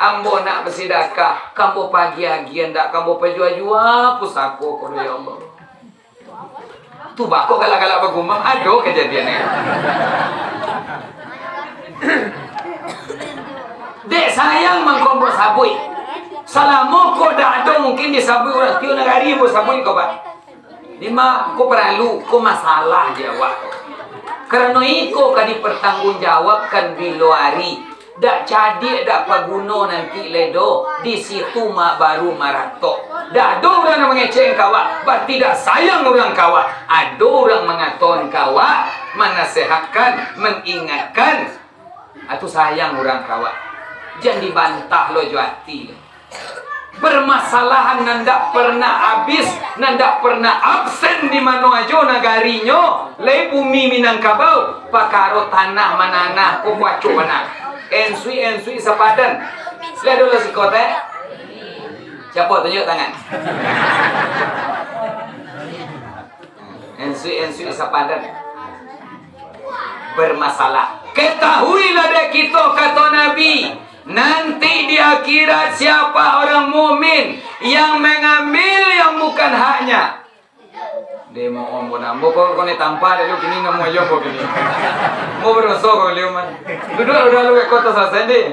Ambo nak basidakah, ka ambo paagiah-agiah, ndak ka ambo pajua-jua pusako ko doh, ya Allah. Tu bako galak-galak bagumam, ado kajadian ni. Dek sayang mangko ambo sabuik. Salamo ko dak ado mungkin disabuik urang, tiok nagari ambo sabuik ko, Pak. Dima, ko paralu, ko masalah di awak. Karano iko ka dipertanggungjawabkan bilo ari. Dak cadiak, dak paguno nanti lai doh, di situ ma-, baru maratok. Dak ado urang nan mangecek ka awak, barati dak sayang urang ka awak. Ado urang mangatoan ka awak, manasehatkan, mangingatkan. Atu sayang urang ka awak. Jan dibantah lo jo ati. Permasalahan nan dak pernah abih, nan dak pernah absen di mano ajo nagarinyo, lai bumi Minangkabau, pakaro tanah mananah ko kuaco bana. Ensuik-ensuik sapadan. Lai ado lo siko teh? Siapo tunjuk tangan? Ensuik-ensuik sapadan. Bermasalah. Ketahuilah dek kito, kato Nabi, nanti di akhirat siapa orang mukmin yang mengambil yang bukan haknya? Dia mau om, ambo kau kau ni tampa dek lu kini, namo ajo kau kini. Mau beroso kau liu man. Duduk udah lu kau tu selesai deh.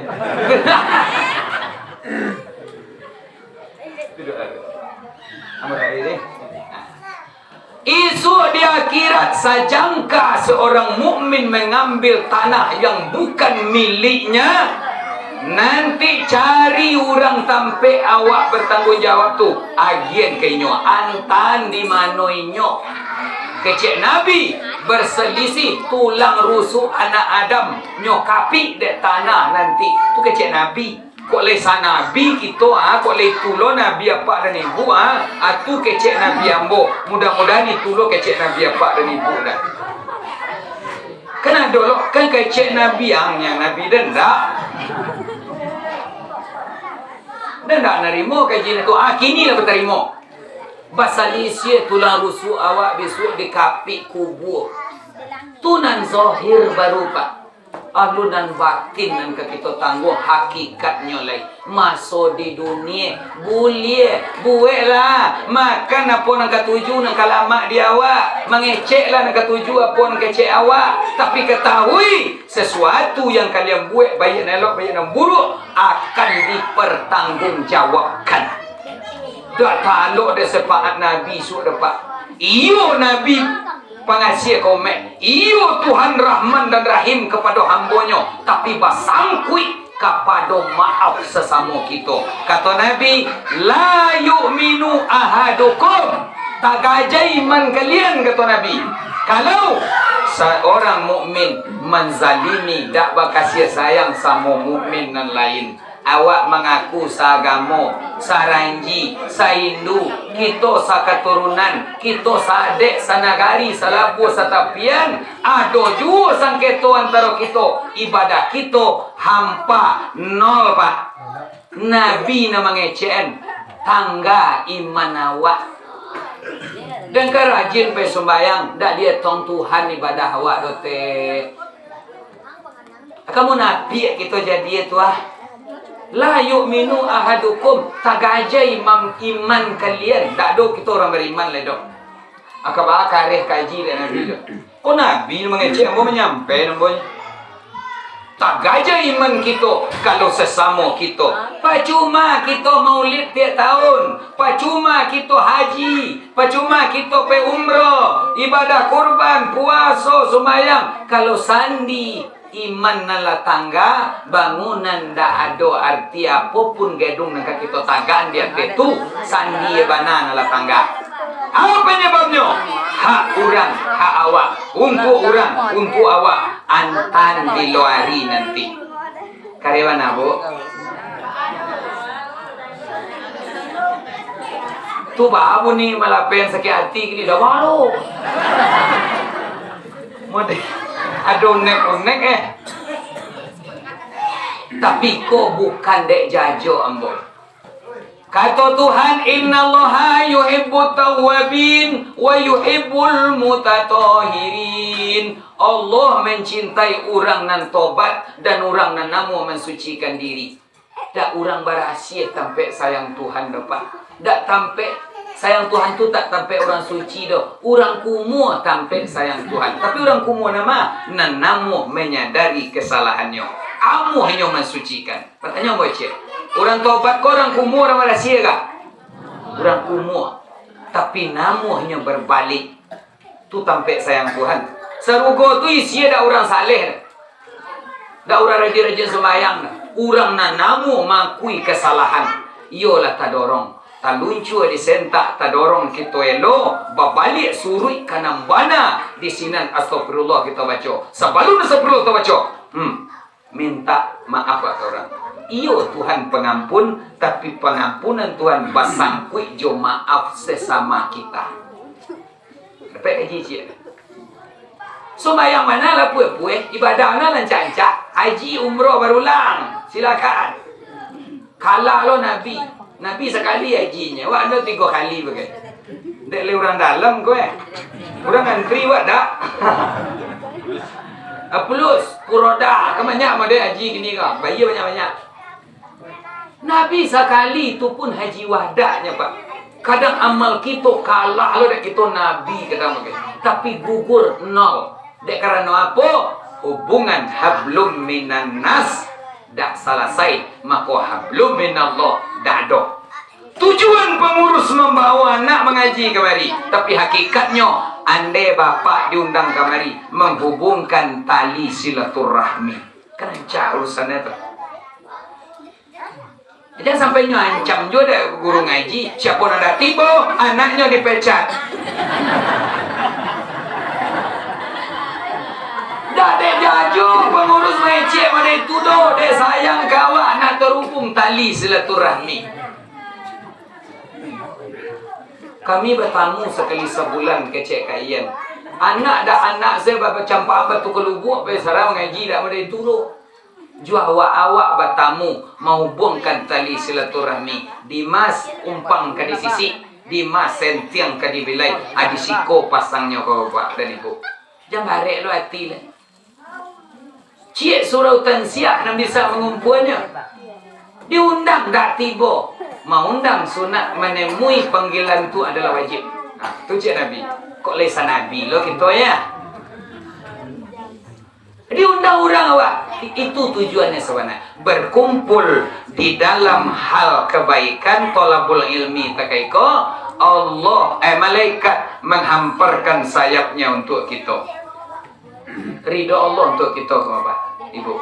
Duduk dulu. Ambo dari deh. Isuak di akhirat, sajangka seorang mukmin mengambil tanah yang bukan miliknya, nanti cari urang tampek awak bertanggung jawab tu, agian ka inyo, antaan di mano inyo. Kecek Nabi, berselisih tulang rusuk anak Adam, nyo kapik dek tanah nanti. Tu kecek Nabi. Kok lai sanabi kito, ah, kok lai tulo nabi apak dan ibu, ah, atu kecek nabi ambo. Mudah-mudahan itulo kecek nabi apak dan ibu dah. Kan ado lo, kan kecek nabi ang, yang nabi dan ndak. Dan ndak narimo kaji tu, ah, kini lah batarimo. Basalisiah tulang rusuk awak bisuak di kapik kubua. Tu nan zahir baru, Pak. Alun nan batin nan ka kito tangguang hakikatnyo lai. Maso di dunia, buliah, bueklah, makan apo nan katuju, nan ka lamak di awak, mangeceklah nan katuju apo nan kecek awak. Tapi katahui, sesuatu yang kalian buek, baiak nan elok, baiak nan buruak, akan dipertanggungjawabkan. Dak talok dek syafaat Nabi suak dapat. Iyo, Nabi pangasiah ka umaik. Iyo, Tuhan Rahman dan Rahim kapado hambonyo, tapi basangkuik kapado maaf sasamo kito. Kato Nabi, "La yu'minu ahadukum." Tagaja iman kalian, kato Nabi, kalau seorang mukmin manzalimi, dak bakasiah sayang samo mukmin nan lain. Awak mangaku saagamo, saranji, saindu, kito sakaturunan, kito saadek, sanagari, salabuah, satapian, ado juo sangketo antaro kito, ibadah kito hampa, nol, Pak. Nabi nan mangecek-an, tangga iman awak. Den ka rajin pai sumbayang, dak dietong Tuhan ibadah awak doh, Tek. Ka munafik kito jadi tu, ah. "La yu'minu ahadukum," tagaja imam, iman kalian. Dak ado kito urang bariman lai doh. Aka baa kareh kaji dek Nabi tu. Ko Nabi mangecek, ambo manyampai, ambo. Tagaja iman kito, kalau sasamo kito. Pacuma kito maulid tiap tahun, pacuma kito haji, pacuma kito pai umroh, ibadah kurban, puaso, sumbayang, kalau sandi iman nan lah tangga, bangunan ndak ado arti apo pun gedung nan ka kito tagakan di ateh tu, sandi bana nan lah tangga. Apo panyababnyo? Hak urang, hak awak, untuak urang, untuak awak, antan di luari nanti. Kareh bana, Bu? Tu babu ni malapen sakik ati kini dah baru. Mode ado unek-unek, eh. Tapi ko bukan dek jajo ambo. Kato Tuhan, "Innallaha yuhibbut tawwabin wa yuhibbul mutatahhirin." Allah mancintai urang nan tobat dan urang nan namuah mansucikan diri. Dak urang barasiah tampek sayang Tuhan doh, Pak. Dak tampek sayang Tuhan tu tak tampek urang suci doh. Urang kumuah tampek sayang Tuhan. Tapi urang kumuah nan ma? Nan namuah manyadari kasalahannyo. Amuahnyo mansucikan. Batanyo ambo ciek, urang tobat ko urang kumuah, urang barasiah kah? Urang kumuah. Tapi namuahnyo barbalik. Tu tampek sayang Tuhan. Sarugo tu isinyo dak urang saleh, dak urang rajin-rajin sumbayang, urang nan namuah mangakui kasalahan. Iyolah tadorong, taluncua disentak, tadorong kito elo, babaliak suruik ka nan bana, di sinan astagfirullah kito baco. Sabalun astagfirullah kito baco, hmm, mintak maaf ka urang. Iyo, Tuhan pangampun, tapi pangampunan Tuhan basangkuik jo maaf sasamo kita. Dapek kaji ciek. Sumbayang bana lah pueh-pueh, ibadah bana lancak-lancak, haji umroh barulang, silakan. Kalah lo Nabi. Nabi sakali hajinyo, awak ando tigo kali bagai. Dek lai urang dalam ko, eh. Urang antri awak dak. Ah, plus, kuroda, kan banyak model haji kini ko. Bayia banyak-banyak. Nabi sakali tu pun haji wadaknyo, Pak. Kadang amal kito kalah lo dek kito Nabi, kadang bagai. Tapi gugur nol. Dek karano apo? Hubungan hablum minan nas dak salasai, mako hablum minallah dak ado. Tujuan pangurus mambawa anak mangaji kamari, tapi hakikatnyo, andai bapak diundang kamari, manghubungkan tali silaturahmi. Kan rancak urusannyo tu. Jan sampai nyo ancam juo dek guru ngaji, siapo nan dak tibo, anaknyo dipecat. Dak dek jajo pangurus mecek model itu doh, dek sayang ka awak nak tarubung tali silaturahmi. Kami batamu sakali sabulan, kecek Kak Ian. Anak dak anak, saya ba-, bacampaan batu ka lubuak, pai sara mangaji dak model itu doh. Jo awak-awak batamu, mahubuangkan tali silaturahmi. Dimas umpang ka disisik, Dimas sentiang ka dibilai, a di siko pasangnyo ka bapak dan ibu. Jan barek lo ati lah. Ciek surau tansiah nan bisa mangumpuanyo. Diundang dak tibo. Maundang sunat, manemui panggilan tu adalah wajib. Nah, tu ciek Nabi. Kok lai sanabi lo kito, ya? Diundang urang awak. Itu tujuannyo sabana. Berkumpul di dalam hal kebaikan, thalabul ilmi takah iko, Allah, eh, malaikat menghamparkan sayapnya untuk kito. Ridho Allah untuk kito, Bapak, Ibu.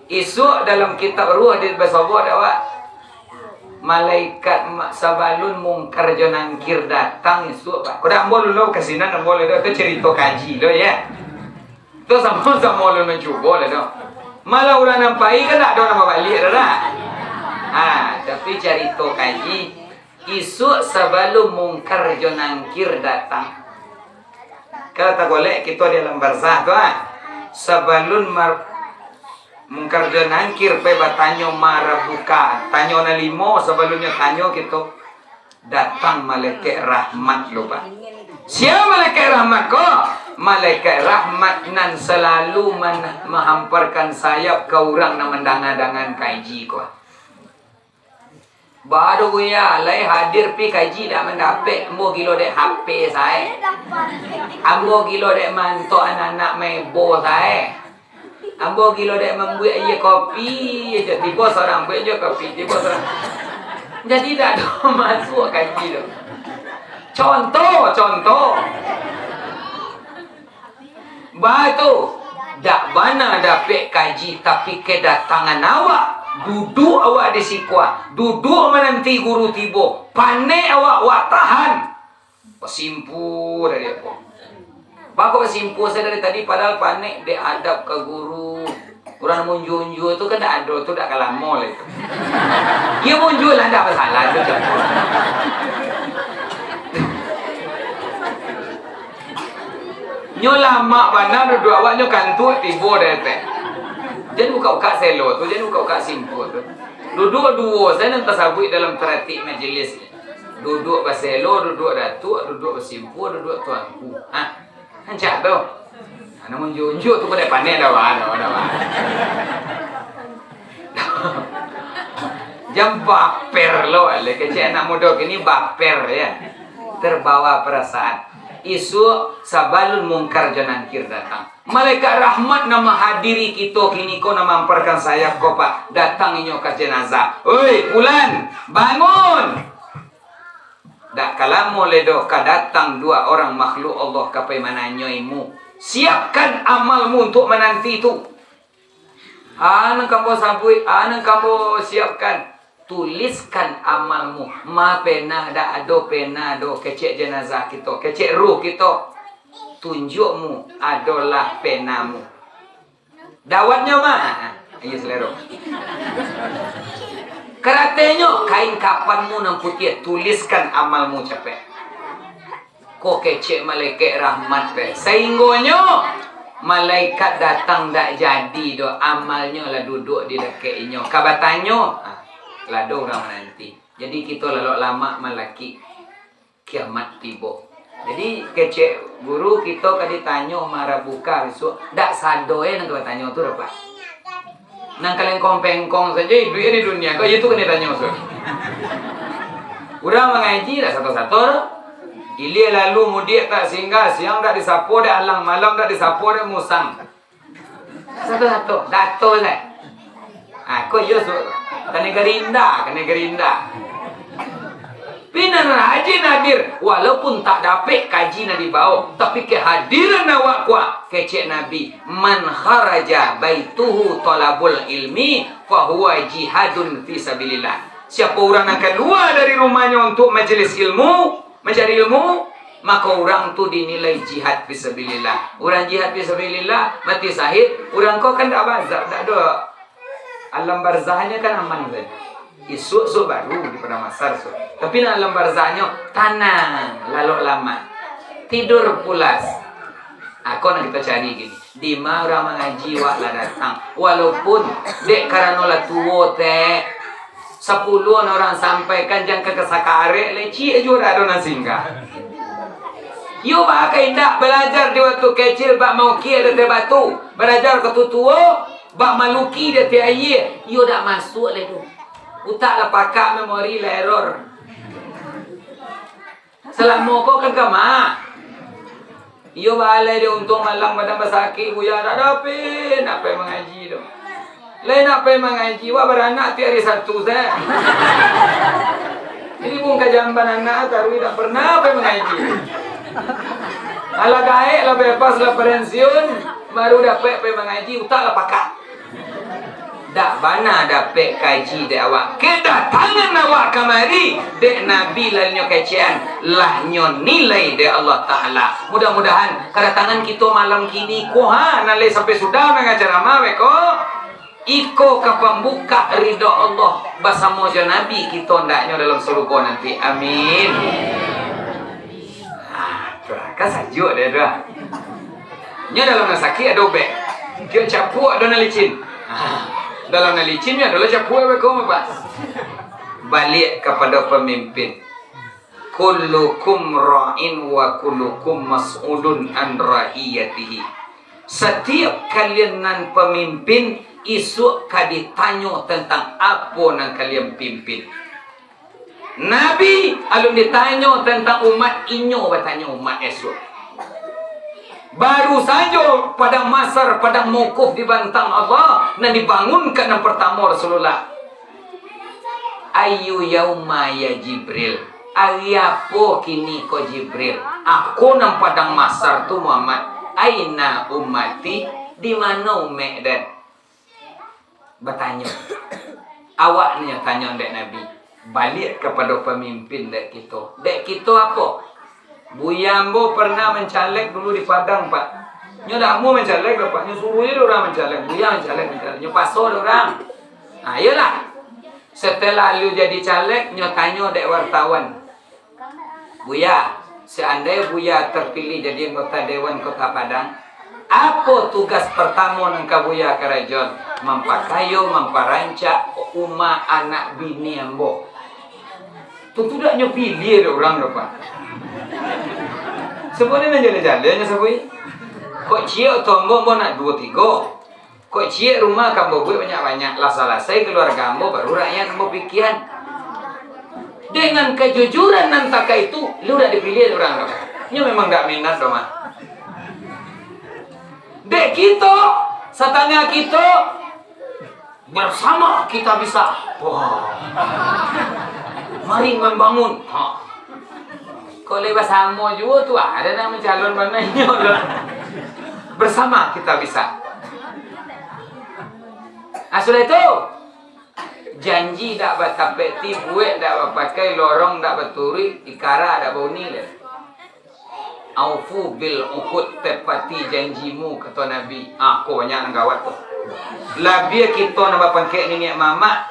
Isuak dalam kitab Ruh di basobok dak, Pak? Malaikat ma-, sabalun Mungkar jo Nangkir datang isuak, Pak. Kok dak ambo lo ka sinan, ambo lo tu carito kaji lo, ya. Tu samo-samo lo mancubo lah tu. Malah urang nan pai kan dak ado nan babaliak dah, dah. Ha, tapi carito kaji, isuak sabalun Mungkar jo Nangkir datang. Kalau tagolek kito di alam barzah tu, ah. Sabalun mar-, Mungkar jo Nangkir pai batanyo ma rabbuka. Tanyo nan limo, sabalunnyo tanyo kito. Datang malaikat rahmat lo, Pak. Sia malaikat rahmat ko? Malaikat rahmat nan salalu man-, mahamparkan sayap ka urang nan mandanga-dangan kaji ko. Baru ya, lai hadir pi kaji dak mandapek, ambo gilo dek H P sae. Ambo gilo dek mantok anak-anak mebo sae. Ambo gilo dek mambuek aia kopi, je tibo surang buek jo kopi, tibo surang. Jadi dak ado masuak kaji tu. Contoh, contoh. Baitu, dak bana dapek kaji, tapi kedatangan awak, duduk awak di siko, duduk mananti guru tibo, panek awak, awak tahan. Basimpuah dari apo? Bako basimpuah sajo dari tadi, padahal panek dek adab ka guru. Urang munjua-unjua tu kan dak ado, tu dak ka lamo lai tu. Iyo munjua lah, dak masalah tu, cak. Nyo lamak bana duduak awak, nyo kantuak tibo dek etek. Jan bukak-bukak selo tu, jan bukak-bukak simpul tu. Duduak duo sajo nan tasabuik dalam taratik majelis. Duduak baselo, duduak datuak, duduak basimpuah, duduak tuanku. Ha, rancak tu. Ha, nan unjuak-unjuak tu kok dek panek dah, wah, dah, wah, dah, wah. Jan baper lo, ale kecek anak mudo kini baper, ya. Terbawa perasaan. Isuak sabalun Mungkar jo Nangkir datang. Malaikat rahmat nan mahadiri kito kiniko, nan mahamparkan sayap ko, Pak. Datang inyo ka jenazah. "Oi, Pulan, bangun!" Dak ka lamo lai doh ka datang dua orang makhluk Allah ka pai mananyoimu. Siapkan amalmu untuk mananti tu. A nan ka ambo sabuik, a nan ka ambo siapkan. Tuliskan amalmu. Ma pena, dak ado pena doh, kecek jenazah kito, kecek ruh kito. Tunjuakmu adolah penamu. Dawatnyo mah. Iyo, salero. Karatenyo, kain kapanmu nan putiah, tuliskan amalmu capek. Ko kecek malaikat rahmat pe. Sainggonyo malaikat datang dak jadi doh, amalnyo lah duduak di dakek inyo. Ka batanyo, ah, lah ado urang mananti. Jadi kito lalok lamak malaki, kiamat tibo. Jadi kecek guru, kito ka ditanyo marabuka bisuak, dak sado e nan ka batanyo tu dapek. Nan kalengkong-pengkong sajo iduik di dunia ko, iyo tu ka ditanyo sudah. Urang mangaji dak sato-sato doh. Ilia lalu mudiak tak singgah, siang dak disapo dek alang, malam dak disapo dek musang. Sato-sato, dato sajo. Ha, ko iyo suok tu. Kanai gerinda, kanai gerinda. Pinan rajin hadir, walaupun tak dapek kaji nan dibao, tapi kehadiran awak kuat, kecek Nabi, "Man kharaja baituhu thalabul ilmi, fahuwa jihadun fi sabilillah." Siapo urang nan kalua dari rumahnyo untuak majelis ilmu, mancari ilmu, mako urang tu dinilai jihad fisabilillah. Urang jihad fisabilillah, mati sahid, urang ko kan dak bazab, dak ado. Alam barzahnyo kan aman sajo. Isuak-suak baru di padang mahsyar suok. Tapi nan alam barzahnyo, tanang, lalok lamak. Tidur pulas. Ah, ko nan kito cari kini. Dima urang mangaji wak lah datang. Walaupun dek karano lah tuo, tek. Sapuluah urang sampaikan, jan ka kasakarek lai, ciek juo dak ado nan singgah. Iyo, baa ka indak balajar di wakatu kecil, bak maukia di ateh batu, balajar wakatu tuo, bak maluki di ateh aia, iyo dak masuak lai tu. Utak lah pakak, memori lah error. Salamo ko kan kama. Iyo, balai dek untuang malang badan basakik, buya, dak dapek nak pai mangaji tu. Lai nak pai mangaji, wak baranak tiap ari Sabtu sajo. Jadi bungka jamban anak, taruih dak pernah pai mangaji. Alah gaek, lah bebas, lah pensiun, baru dapek pai mangaji, utak lah pakak. Dak bana dapek kaji dek awak. Kedatangan awak kamari, dek Nabi lah nyo kecekan, lah nyo nilai dek Allah Ta'ala. Mudah-mudahan, kedatangan kito malam kini ko, ha, nan lai sampai sudah mangaja ceramah beko, iko ka pambukak ridho Allah basamo jo Nabi kito andaknyo dalam sarugo nanti. Amin. Ha, tu lah, kan sajuak dek tu lah. Nyo dalam nan sakik ado ubek. Kiyok capuak ado nan licin. Ha, dalam nan licin nyo ado lah capuak beko, Pak. Baliak kapado pamimpin. "Kullukum ra'in wa kullukum mas'ulun an ra'iyatihi." Satiap kalian nan pamimpin, isuak ka ditanyo tantang apo nan kalian pimpin. Nabi alun ditanyo tantang umat, inyo batanyo umat isuak. Baru sajo padang Masar, padang mukuf dibantang Allah, nan dibangunkan nan partamo Rasulullah. "Ayyu yauma ya Jibril?" "Ari apo kini ko Jibril?" "Ako nan padang Masar tu, Muhammad." "Aina ummati?" "Di mano umek den?" Batanyo. Awak nyo tanyo dek Nabi. Baliak kapado pamimpin dek kito. Dek kito apo? Buya ambo pernah mancaleg dulu di Padang, Pak. Nyo dak amuah mancaleg doh, Pak. Nyo suruah je dek urang mancaleg. Buya mancaleg, mancaleg. Nyo paso dek urang. Nah, iyolah. Setelah alun jadi caleg, nyo tanyo dek wartawan. "Buya, seandai Buya terpilih jadi anggota Dewan Kota Padang, apo tugas partamo nan ka Buya karajoan?" "Mampakayo, mamparancak umah anak bini ambo." Tantu dak nyo pilih dek urang doh, Pak. Sabuik ni nan jaleh-jaleh nyo sabuik. Kok ciek oto ambo, ambo nak duo tigo. Kok ciek rumah ka ambo buek banyak-banyak, lah salasai kaluarga ambo, baru rakyat ambo pikian. Dengan kejujuran nan takah itu, lu dak dipilih urang tu. Nyo memang dak minat doh mah. Dek kito, satangah kito, bersama kita bisa. Wah. Mari membangun. Ha. Kok lai basamo juo tu, ado nan mancalon bana inyo tu. Bersama kita bisa. Ah, sudah itu, janji dak batapeti, buek dak bapakai, lorong dak baturuik, ikara dak bauni lai. "Aufu bil uqud," tepati janjimu, kato Nabi. Ah, ko banyak nan gawat tu. Labiah kito nan bapangkek niniak mamak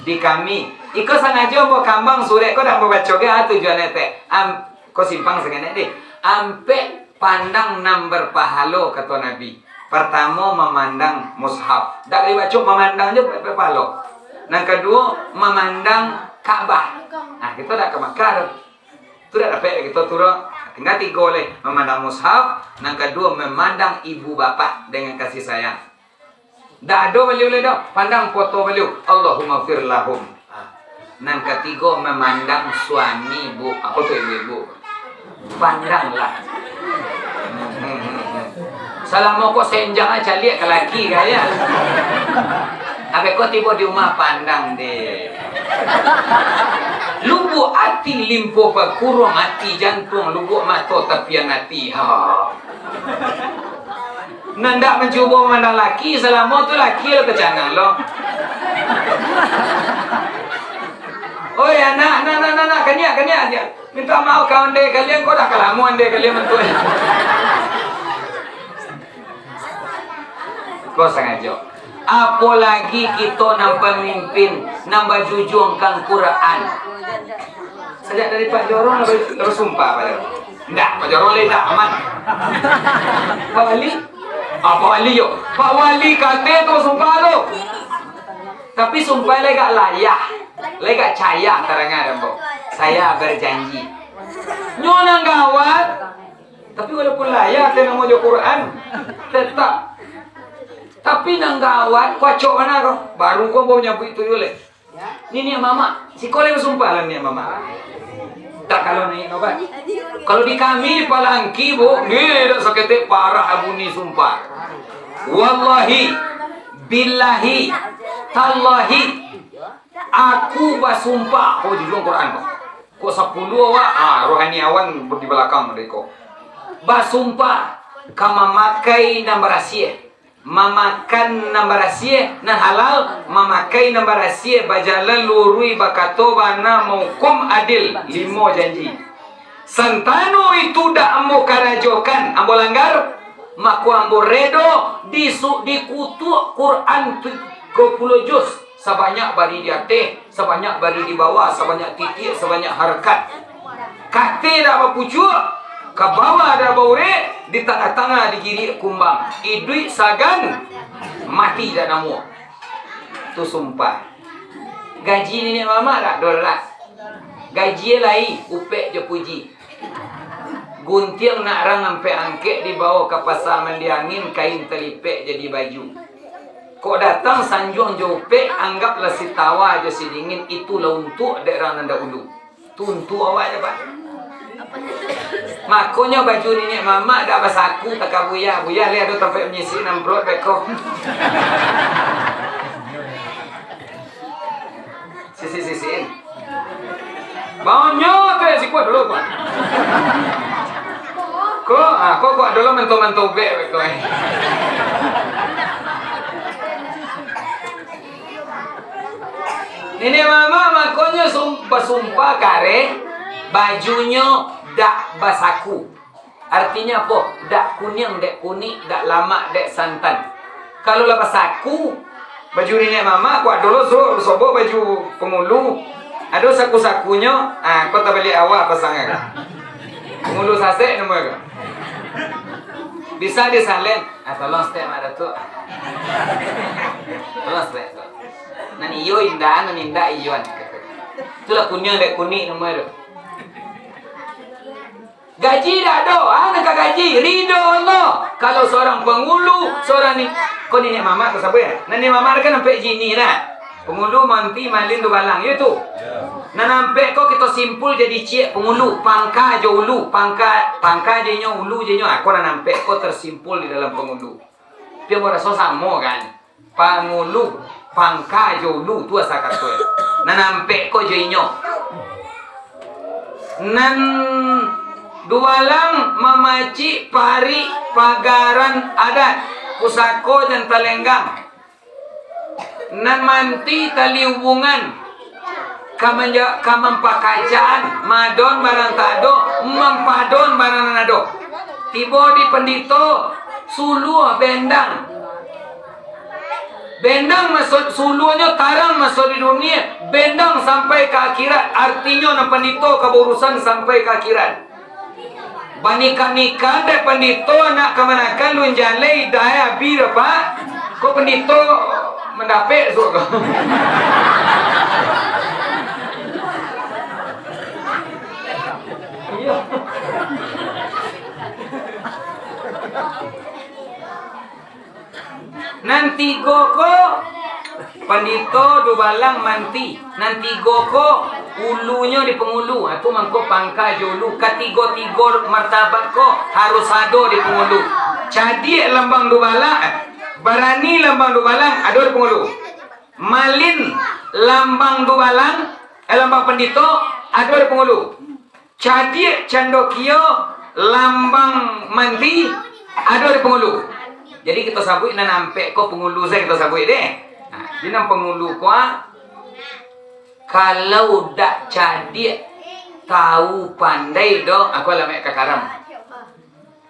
di kami. Iko sangajo ambo kambang surek ko dak ambo baco ge, ah, tujuan etek. Am, ko simpang saketek deh. Ampek pandang nan berpahalo, kato Nabi. Partamo, mamandang mushaf. Dak ka dibaco, mamandang je berpahalo. Nan kaduo, mamandang Ka'bah. Nah, kito dak ka Makkah tu. Tu dak dapek kito tu doh. Tingga tigo lai. Mamandang mushaf, nan kaduo mamandang ibu bapak dengan kasih sayang. Dak ado baliau lai doh, pandang foto baliau. Allahumma fir lahum. Ha. Nan katigo mamandang suami, Bu. Apo tu ibu-ibu? Pandanglah. Salamo ko senjang ah, caliak ka laki ka ya. Abih ko tibo di rumah, pandang deh. Lubuak ati limpo pakuruang ati jantuang, lubuak mato tapian ati. Ha. Nan dak mancubo mamandang laki, salamo tu laki lah tacangang lo. Oi anak, nak, nak, nak, nak, kaniak, kaniak, kaniak. Minta maaf ka ondeh kalian, ko dah ka lamo ondeh kalian bantuak. Ko sangajo. Apolagi kito nan pamimpin, nan bajujuangkan Quran. Sajak dari Pak Jorong lah basumpah, Pak Jorong. Ndak, Pak Jorong lai ndak aman. Pak Wali? Ah, Pak Wali yo. Pak Wali kate tu basumpah tu. Tapi sumpah lai agak layah. Lai agak cayah tarang dek ambo. Saya berjanji. Nyo nan gawat. Tapi walaupun layah ate namo jo Quran, tetap. Tapi nan gawat, kuacok bana ko. Baru ko ambo manyabuik tu juo lai. Niniak mamak, siko lai basumpah lah niniak mamak. Tak kalau naiak nobat. Kalau di kami di Palangki, Bu, ni dak saketek parah bunyi sumpah. Wallahi, billahi, tallahi, aku basumpah. Oh, jujuang Quran ko. Kok sapuluah awak, ah, rohaniawan di balakang mereka. Basumpah ka mamakai nan barasiah. Mamakan nan barasiah, nan halal, mamakai nan barasiah, bajalan luruih, bakato bana, maukum adil, limo janji. Santano itu dak ambo karajokan, ambo langgar, mako ambo redo disu-, dikutuak Quran tigo puluah juz, sabanyak bari di ateh, sabanyak bari di bawah, sabanyak titiak, sabanyak harakat. Kateh dak bapucuak, ka bawah dak baurek, di tangah-tangah digiriak kumbang. Iduik sagan, mati dak namuah. Tu sumpah. Gaji niniak mamak dak dolas. Gaji lai, upek jo puji. Guntiang nak rang ampek angkek dibawo ka pasa mandi angin, kain talipek jadi baju. Kok datang sanjuang jo upek, anggaplah si tawa jo si dingin, itulah untuak dek rang nan dahulu. Tu untuak awak je, Pak. Makonyo baju niniak mamak dak basaku, tak ka buyah. Buyah lai ado tampek manyisik nan brot beko. Sisik-sisikin. Baunyo tu ya sikuat dulu, Pak. Ko, ah, ko kuat dulu manto-manto ubek, Pak, ko, eh. Niniak mamak makonyo sum-, basumpah kareh, bajunyo dak basaku. Artinyo apo? Dak kuniang dek kunik, dak lamak dek santan. Kalau lah basaku, baju niniak mamak, kuat dulu so-, sobok baju pangulu. Ado saku-sakunyo, ah, ko tabaliak awak pasangan. Pangulu sasek namo ko. Bisa disalen. Ah, tolong stek, Mak Datuk. Tolong stek, tolong. Nan iyo indak, nan indak iyo. Itulah kuniang dek kunik namo tu. Gaji dak ado, ah, nan ka gaji, ridho Allah. Kalau seorang pangulu, seorang ni, ko niniak mamak ko sabo ya? Niniak mamak kan ampek jini nah. Pangulu, manti, malin, dubalang, yo tu. Nan ampek ko kito simpul jadi ciek pangulu, pangka jo ulu, pangka, pangka je nyo, ulu je nyo, ah, ko nan ampek ko tersimpul di dalam pangulu. Tapi ambo raso samo kan. Pangulu, pangka jo ulu tu asa kato. Nan ampek ko jo inyo. Nan dubalang mamacik parik pagaran adat, pusako jan talenggang. Nan manti tali hubungan, ka manja-, ka mampakacaan, madon barang tak ado, mampadon barang nan ado. Tibo di pandito, suluah bendang. Bendang maso-, suluahnyo tarang maso di dunia, bendang sampai ka akhirat, artinyo nan pandito ka baurusan sampai ka akhirat. Banikah-nikah dek pandito, anak kamanakan lun jaleh, idai abi dah, Pak. Ko pandito mandapek suok ko. Iyo. Nan tigo ko, pandito, dubalang, manti. Nan tigo ko, ulunyo di pangulu. Ah, tu mangko pangka jo ulu. Katigo-tigo martabat ko harus ado di pangulu. Cadiak lambang dubalang, eh, barani lambang dubalang, ado di pangulu. Malin lambang dubalang, eh, lambang pandito, ado di pangulu. Cadiak candokio lambang manti ado di pangulu. Jadi kito sabuik nan ampek ko pangulu sajo kito sabuik deh. Nah, di nan pangulu ko, ah, kalau dak cadiak tau pandai doh, aku alamaik ka karam.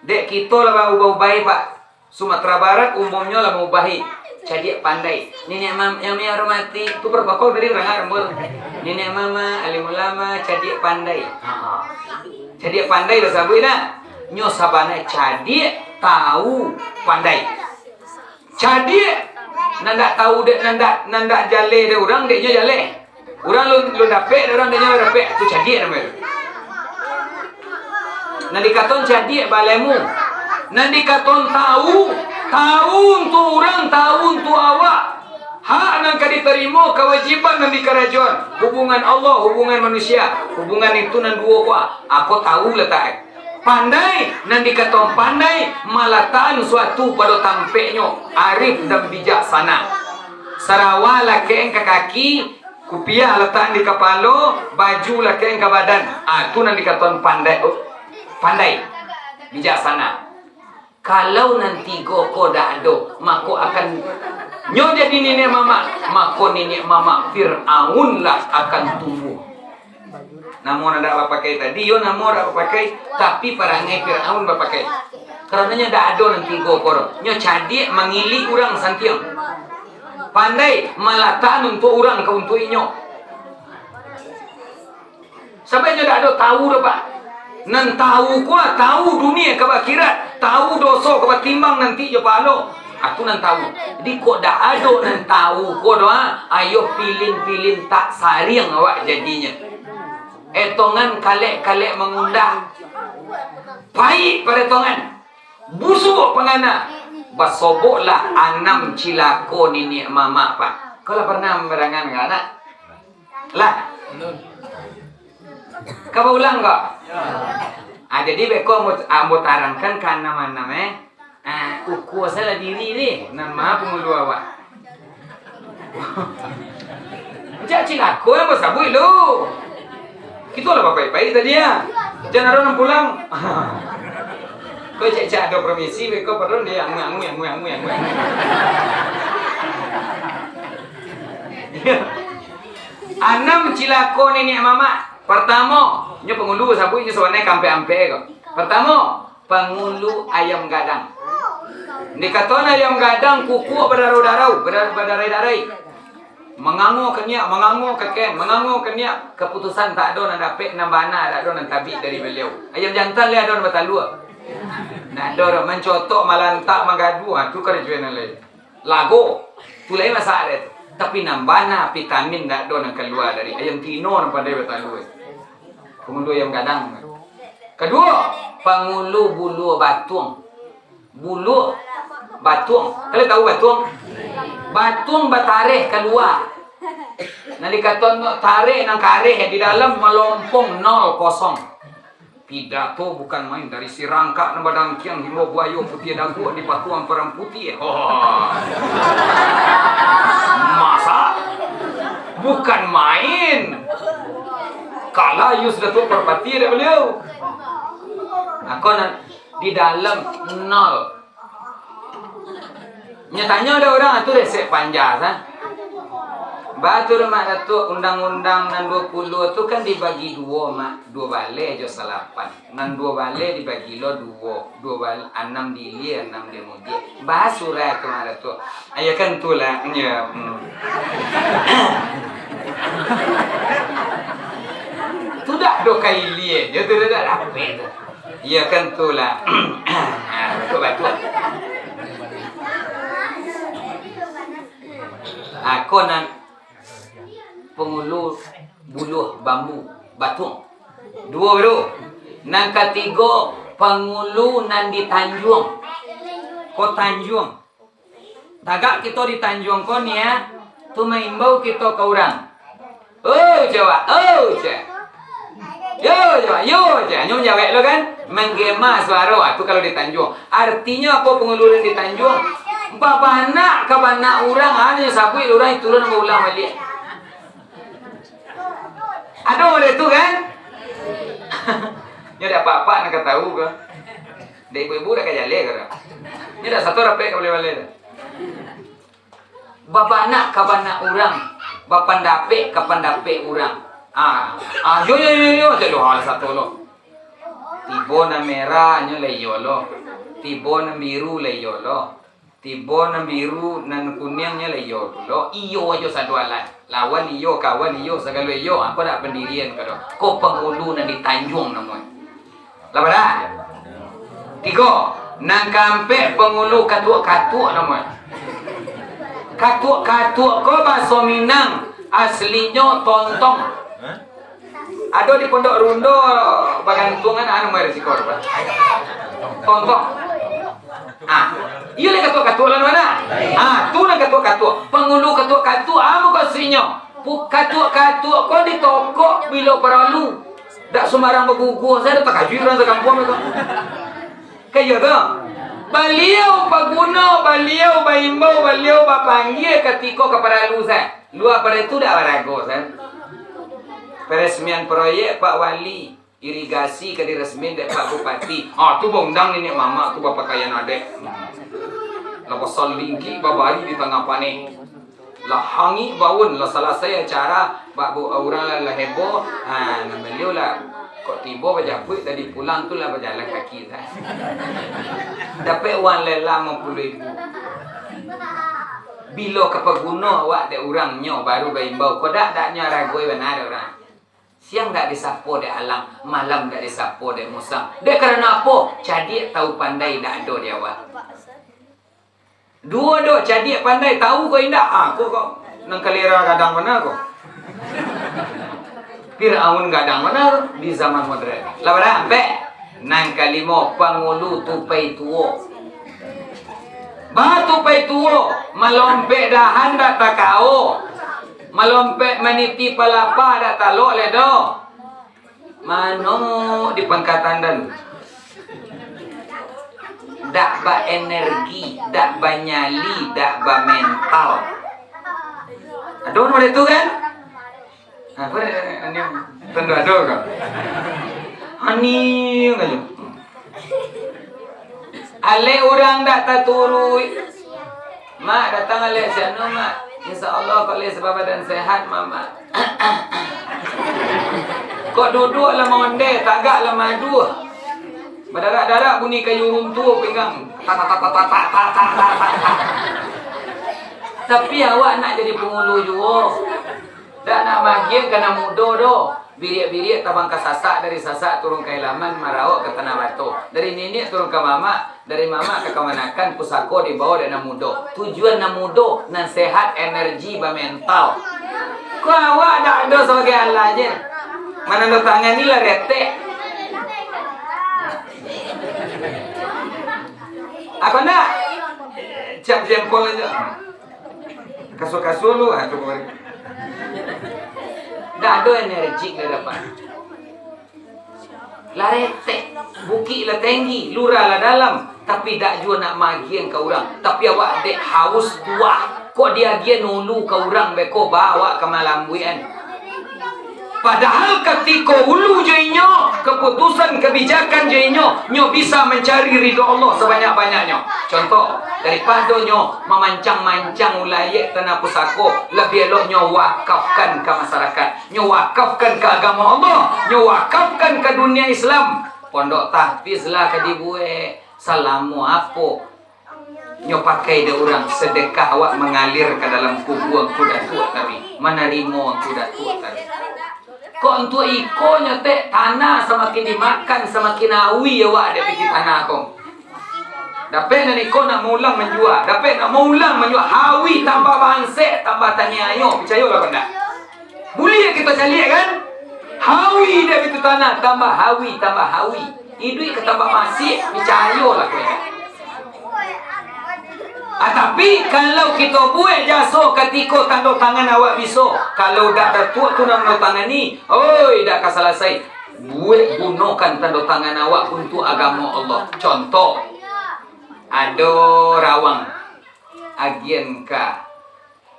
Dek kito lah baubah-ubahi, Pak. Sumatera Barat umumnyo lah maubahi, cadiak pandai. Niniak mam-, yang kami hormati, tu berapa kau tadi dengar, Mbul? Niniak mamak, alim ulama, cadiak pandai. Ha. Cadiak pandai lah sabuik dah. Nyo sabana cadiak tau pandai. Cadiak nan dak tau dek, nan dak, nan dak jaleh dek urang, dek nyo jaleh. Urang lun, lun dapek, urang dek nyo dapek, tu cadiak namonyo tu. Nan dikatoan cadiak bailmu. Nan dikatoan tau, tau untuak urang, tau untuak awak. Hak nan ka ditarimo, kawajiban nan dikarajoan. Hubungan Allah, hubungan manusia. Hubungan itu nan duo ko, ako tau latak. Pandai, nan dikatoan pandai, malatakan suatu pado tampeknyo, arif dan bijaksana. Sarawa lakek ka kaki, kupiah latakan di kapalo, baju lakek ka badan. Ah, tu nan dikatoan pandai, oh, pandai, bijaksana. Kalau nan tigo ko dak ado, mako akan nyo jadi niniak mamak, mako niniak mamak Firaun lah akan tumbuah. Namo nan dak bapakai tadi, yo namo dak bapakai, tapi parangai Firaun bapakai. Karanonyo dak ado nan tigo ko doh. Nyo cadiak mangilik urang santiang. Pandai malatakan untuak urang ka untuak inyo. Sampai nyo dak ado tau doh, Pak. Nan tau ko, tau dunia ka akhirat, tau doso ka batimbang nanti jo pahalo. Aku nan tau. Jadi kok dak ado nan tau ko doh, ah, ayo pilin-pilin tak sariang awak jadinyo. Etongan kalek-kalek mangunda. Paik paretongan. Busuak pangana. Basoboklah anam cilako niniak mamak, Pak. Kau lah parnah marangan ka, nak? Lah. Ka baulang ko? Ah, jadi beko ambo, ambo tarangkan ka anam-anam, eh. Ah, ukua salah diri deh, nan ma pangulu awak. Cak cilako nan basabuik lu. Kito lah bapaik-paik tadi, ah. Jan ado nan pulang. Kau cak-cak ado permisi, beko padahal dia anguih, anguih, anguih, anguih, anguih. Anam cilako niniak mamak. Partamo, nyo pangulu sabuik nyo sabananyo ka ampek-ampek ko. Partamo, pangulu ayam gadang. Dikatoan ayam gadang kukuak badarau-darau, badar-, badarai-darai. Mangango ka niak, mangango ka ken, mangango ka niak, kaputusan tak ado nan dapek, nan bana tak ado nan tabik dari baliau. Ayam jantan lai ado nan batalua. Ndak ado doh, mancotok, malantak, manggaduah, tu karajo nan lain. Lago, tu lai masalah tu. Tapi nan bana vitamin ndak ado nan kalua dari ayam tino nan pandai batalua. Pangulu ayam gadang. Kaduo, pangulu bulua batuang. Bulua batuang. Kalian tahu batuang? Batuang batareh kalua. Nan dikatoan tareh nan kareh di dalam malompong nol kosong. Pidato bukan main, dari sirangkak nan badangkiang hinggo buayo putiah daguak di patuang parang putiah. Masa? Bukan main. Kalah Yus Datuak Parpatiah dek baliau. Nah, ko nan di dalam nol. Nyo tanyo dek urang, tu resep panjang, sa. Batua, Mak Datuak, undang-undang nan duo puluah tu kan dibagi duo, Mak. Duo baleh jo salapan. Nan duo baleh dibagi lo duo. Duo baleh, anam diilia, anam dimudiak. Basurai tu, Mak Datuak. Ayo kan tu lah. Yo, hmm. Tu dak do ka ilia, yo tu dak dapek tu. Iyo kan tu lah. Batua, batua. Ah, ko nan pangulu buluah bambu, batuang. Duo baru. Nan katigo, pangulu nan di tanjuang. Ko tanjuang. Tagak kito di tanjuang ko niak, tu maimbau kito ka urang. "Oh, cewek, oh, cewek. Yo, cewek, yo, cewek." Nyo manjawek lo kan? Manggema suaro, ah, tu kalau di tanjuang. Artinyo apo pangulu di tanjuang? Babanak ka banak urang, ah, nyo sabuik urang, itu lo nan baulang baliak. Ado model tu kan? Nyo dak apak-apak nan ka tahu ko. Dek ibu-ibu dak ka jaleh ko. Nyo dak sato rapek ka baleh-baleh tu. Babanak ka banak urang, bapandapek ka pandapek urang. Ah, ah, yo, yo, yo, yo, cak lo hal sato lo. Tibo nan merah nyo lah iyo lo. Tibo nan biru lah iyo lo. Tibo nan biru, nan kuniang nyo lah iyo pulo. Iyo ajo sadoalan. Lawan iyo, kawan iyo, sagalo iyo. Apo dak pandirian ko do? Ko pangulu nan di tanjuang namonyo. Lah bara? Tigo. Nan kaampek pangulu katuak-katuak namonyo. Katuak-katuak ko bahaso Minang aslinyo tontong. Ado di Pondok Rundo bagantuang kan, anu, mari sikor, Pak. Tontong. Ah, iyo lah katuak-katuak lah, mana? Ah, tu lah katuak-katuak. Pangulu katuak-katuak, ah, mukasuiknyo. Pu-, katuak-katuak ko ditokok bilo paralu. Dak sumbarang baguguah, sajo takajuik urang sakampuang tu. Kan iyo tu? Baliau paguno, baliau baimbau, baliau bapanggia katiko ka paralu, sa. Lua pada itu dak barago, sa. Peresmian proyek Pak Wali, irigasi ka diresmian dek Pak Bupati. Ah, tu baundang niniak mamak tu bapakaian adat. Lah basalingkik babari di tangah paneh. Lah hangik baun, lah salasai acara, bak bu-, urang lah, lah heboh, ha, nan baliau lah, kok tibo bajapuik tadi pulang tu lah bajalan kaki, ha. Dapek uang lela limo puluah ribu. Bilo ka paguno awak dek urang nyo baru baimbau, kok dak, dak nyo aragoi bana dek urang. Siang dak disapo dek alang, malam dak disapo dek musang. Dek karano apo? Cadiak tahu pandai dak ado di awak. Duo do, cadiak pandai, tahu ko indak? Ah, ko, ko nan kalera gadang bana ko. Firaun gadang bana di zaman modern. Lah bara ampek. Nan kalimo, pangulu tupai tuo. Ba tupai tuo, malompek dahan dak takao. Malompek maniti palapa dak talok lai doh. Mano di pangkatan dan dak ba energi, dak ba nyali, dak ba mental. Ado model tu kan? Ha, apa dia? Ani, tanda ado ka? Ani, kayo. Alek urang dak taturuik. Mak, datang alek siano, Mak. Insya Allah, kok alek sababadan sehat, Mak, Mak. Kok duduak lah maonde, tagak lah maduah. Badarak-darak bunyi kayu runtuah pinggang. Tapi awak nak jadi pangulu juo. Dak nak magiang ka nan mudo doh. Biriak-biriak tabang ka sasak, dari sasak turun ka ilaman, maraok ka tanah bato. Dari niniak turun ka mamak, dari mamak ka kamanakan, pusako dibao dek nan mudo. Tujuan nan mudo, nan sehat, energi, bamental. Ko awak dak ado sabagai alah je. Manando tangan ni lah retek. Ako ndak? Cap jempol aja. Kasua-kasua lu, ha, tu kemarin. Dak ado energi dah dapat. Lah retek, bukik lah tinggi, lurah lah dalam, tapi dak juo nak magiang ka urang. Tapi awak dek haus tuah, kok diagian ulu ka urang beko ba awak ka malambuikan. Padahal katiko ulu jo inyo, kaputusan kabijakan jo inyo, nyo bisa mancari ridho Allah sabanyak-banyaknyo. Contoh, daripado nyo mamancang-mancang ulayek tanah pusako, labiah elok nyo wakafkan ka masarakat, nyo wakafkan ka agamo Allah, nyo wakafkan ka dunia Islam. Pondok tahfiz lah ka dibuek, salamo apo? Nyo pakai dek urang, sedekah awak mangalir ka dalam kubua Angku Datuak tadi, manarimo Angku Datuak tadi. Kok untuak iko nyo tek, tanah samakin dimakan, samakin awi awak dek pitih tanah ko. Dapek nan iko nak maulang manjua, dapek nak maulang manjua, awi tambah bansek, tambah taniayo, picayolah ko ndak? Buliah kito caliak kan? Awi dek pitih tanah, tambah awi, tambah awi. Iduik ka tambah masiak, picayolah ko. Ah, tapi, kalau kito buek jaso katiko tando tangan awak biso, kalau dak Datuak tu nan tando tangan ni, oi, dak ka salasai. Buek, gunokan tando tangan awak untuak agamo Allah. Contoh, ado rawang agian ka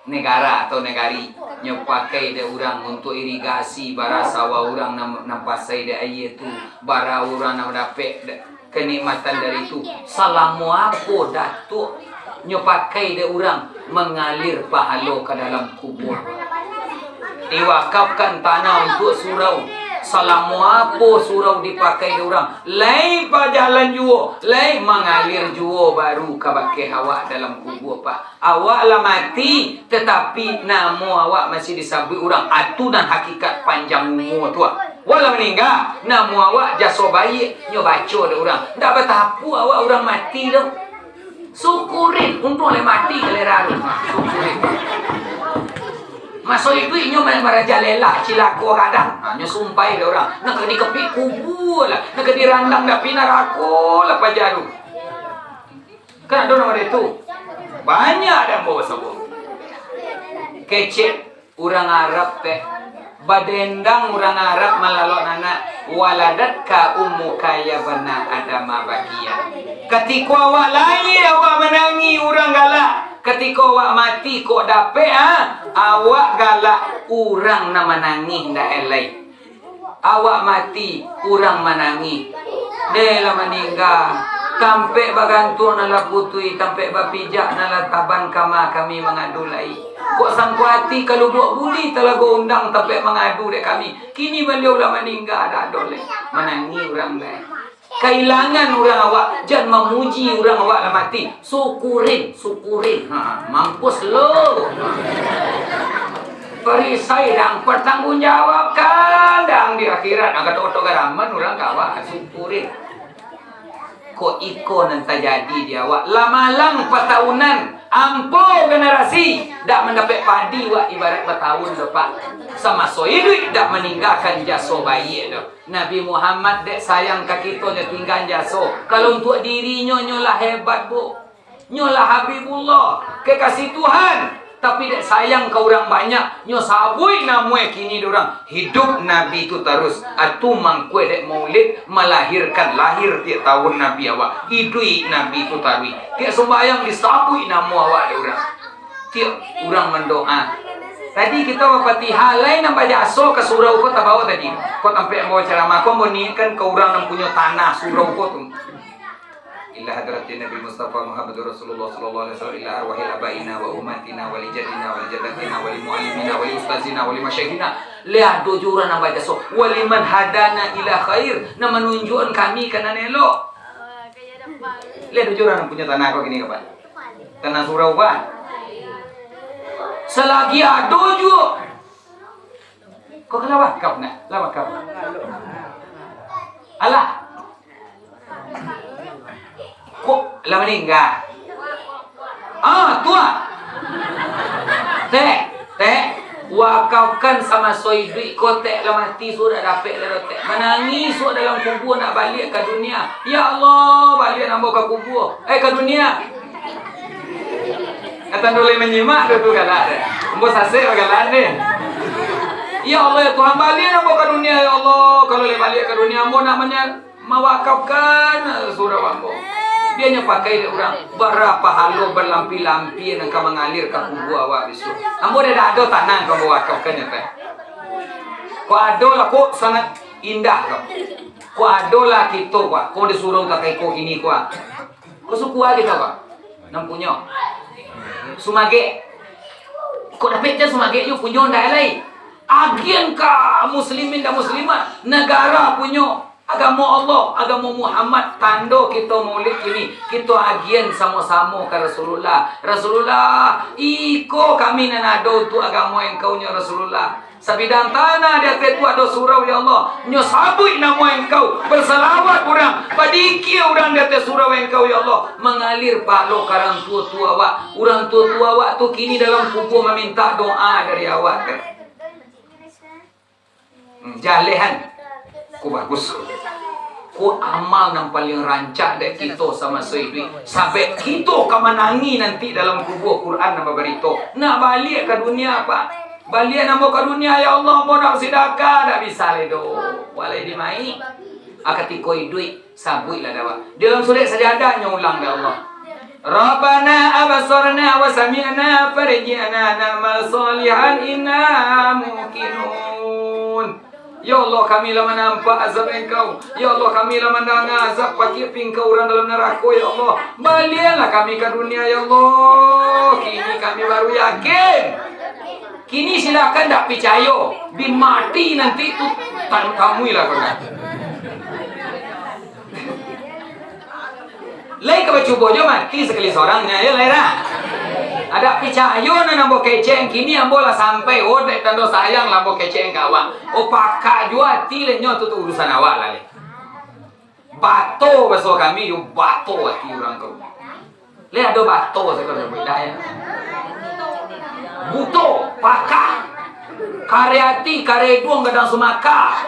negara atau negari, nyo pakai dek urang untuak irigasi, bara sawah urang nan, nan pasai dek aia tu, bara urang nan dapek de-, kenikmatan dari tu. Salamo apo Datuak nyo pakai dek urang mangalir pahalo ka dalam kubua? Diwakafkan tanah untuak surau. Salamo apo surau dipakai dek urang? Lai bajalan juo, lai mangalir juo baru ka bakeh awak dalam kubua, Pak. Awak lah mati, tatapi namo awak masih disabuik urang. Atu nan hakikat panjang umua tu, ah. Awak lah maningga, namo awak jaso baiak, nyo baco dek urang. Ndak batapu awak urang mati tu. Sukurin, untuang lai mati galera tu. Ha, sukurin. Maso iduik nyo ma-, marajalela, cilako gadang. Ha, nyo sumpahi dek urang. Nan ka dikepik kubua lah, nan ka dirandang api narako lah paja tu. Kan ado nan model tu. Banyak dah ambo basobok. Kecek urang Arab teh. Badendang urang Arab malalok nanak. Waladatka ummuka yabna Adama bakiya. Katiko awak lahia, awak manangih urang galak. Katiko awak mati, kok dapek, ah, awak galak, urang nan manangih ndak elai. Awak mati, urang manangih. Deh lah maningga. Tampek bagantuang nan lah putuih, tampek bapijak nan lah taban, kama kami mangadu lai. Kok sangko ati ka Lubuak Budi, Talago Undang tampek mangadu dek kami. Kini baliau lah maningga, dak ado lai manangih urang lai. Kailangan urang awak, jan mamuji urang awak lah mati. Sukurin, sukurin. Ha, mampus lo. Parisai dang, pertanggungjawabkan dang di akhirat. Nah, kato-kato garaman urang ka awak, sukurin. Kok iko nan tajadi di awak? Lah malang pataunan, Ampo generasi dak mandapek padi wak ibarat batahun doh, Pak. Samaso iduik dak maninggakan jaso baiak doh. Nabi Muhammad dek sayang ka kito nyo tinggaan jaso. Kalau untuak dirinyo, nyo lah hebat, Bu. Nyo lah Habibullah, kekasih Tuhan. Tapi dek sayang ka urang banyak, nyo sabuik namoe kini dek urang. Hidup Nabi tu tarus. Atu mangko dek maulid, malahirkan, lahir tiok tahun Nabi awak. Iduik Nabi tu taruih. Tiok sumbayang disabuik namo awak dek urang. Tiok urang mandoa. Tadi kito bafatihah, lai nan bajaso ka surau ko tabawa tadi. Ko tampek ambo bacaramah, ko ambo niatkan ka urang nan punyo tanah surau ko tu. Ila hadratin Nabi Mustafa Muhammadur Rasulullah sallallahu alaihi wasallam, ila arwahil abaina wa ummatina wa li jaddina wa li jaddatina wa li muallimina wa li ustazina wa li masyayikhina. Lai ado jo urang nan bajaso, wa liman hadana ila khair, nan manunjuakan kami ka nan elok. Lai ado jo urang nan punyo tanah ko kini, kawan? Tanah surau, kawan? Salagi ado juo. Kok lah wakaf nah? Lah wakaf. Alah. Kok lah maningga? Ah, tu ah. Tek, tek, wakafkan samaso iduik ko, tek, lah mati sudah dapek lah, tek. Manangih sudah dalam kubua nak baliak ka dunia. Ya Allah, baliak ambo ka kubua. Eh, ka dunia. Kata dulih manyimak tu, tu galak deh. Ambo sasek galak deh. Ya Allah, ya Tuhan, baliak ambo ka dunia, ya Allah. Kalau lai baliak ka dunia, ambo nak manya-, mawakafkan surau ambo. Bianyo pakai dek urang, bara pahalo balampi-lampi nan ka mangalir ka kubua awak bisuak. Ambo dah dak ado tanah ka ambo wakafkan nyo teh. Kok ado lah, kok sangat indah ko. Kok ado lah kito, kok, kok di surau takai ko kini, kok. Ko suku a kito ko? Nan punyo? Sumagek. Kok dapek jan Sumagek yo punyo ndai lai? Agian ka muslimin dan muslimat, nagara punyo, agamo Allah, agamo Muhammad, tando kito maulid kini, kito agian samo-samo ka Rasulullah. Rasulullah, iko kami nan ado untuak agamo engkau nyo Rasulullah. Sabidang tanah di ateh tu ado surau, ya Allah. Nyo sabuik namo Engkau, bersalawat urang, badikia urang di ateh surau Engkau, ya Allah. Mangalir pahalo ka urang tuo-tuo awak. Urang tuo-tuo awak tu kini dalam kubua mamintak doa dari awak. Hmm, jalehan. Ko bagus. Ko amal nan paliang rancak dek kito samaso iduik. Sampai kito ka manangih nanti dalam kubua, Quran nan babarito. Nak baliak ka dunia, Pak. Baliak ambo ka dunia, ya Allah, ambo nak basidakah, dak bisa lai doh. Walai di mai. A katiko iduik, sabuiklah dek awak. Dalam surek sajadah nyo ulang dek Allah. Rabbana absarna wa sami'na farji'na na'mal shalihan inna muqinun. Ya Allah, kami lah manampak azab Engkau. Ya Allah, kami lah mandanga azab pakiak pingka urang dalam narako, ya Allah. Baliaklah kami ka dunia, ya Allah. Kini kami baru yakin. Kini silakan dak picayo, bi mati nanti tu, tam-, tamuilah kau dah. Lai ka bacubo jo mati sakali sorang nyo, yo lai dah. Dak picayo nan ambo kecek kini, ambo lah sampai, oh, dek tando sayang lah ambo kecek ka awak. Oh, pakak juo ati lai nyo tu, tu urusan awak lah lai. Bato baso kami, yo bato ati urang ko. Lai ado bato sakali nyo budak yo. Buto, pakak. Kare ati, kare iduang, gadang sumaka.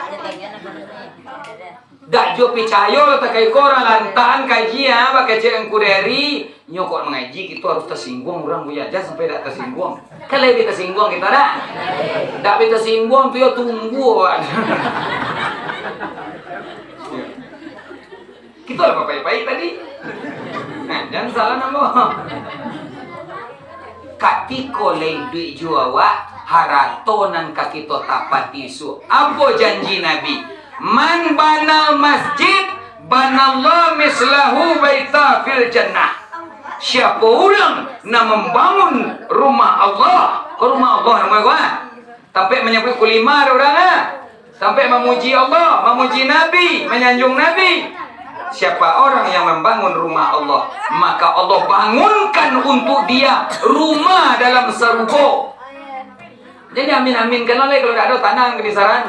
Dak juo picayo lah takai ko urang lantaran kaji, ah, bakecek Angku Deri. Nyo kok mangaji, kito harus tasingguang urang, buya, jan sampai dak tasingguang. Kan lai bi tasingguang kito dak? Dak bi tasingguang tu yo tunggu awak. Kito lah bapaik-paik tadi. Nah, jan salah namo. Katiko lai iduik juo awak, harato nan ka kito tapati isuak. Apo janji Nabi? "Man banal masjid, banallah mislahu baita fil jannah." Siapo urang nan mambangun rumah Allah, ko rumah Allah namo ko, ah? Tampek manyabuik kulima dek urang, ah? Sampai mamuji Allah, mamuji Nabi, manyanjung Nabi. Siapa orang yang membangun rumah Allah, maka Allah bangunkan untuk dia rumah dalam sarugo. Jadi amin-amin kan lai, kalau dak ado tanang kadisaran.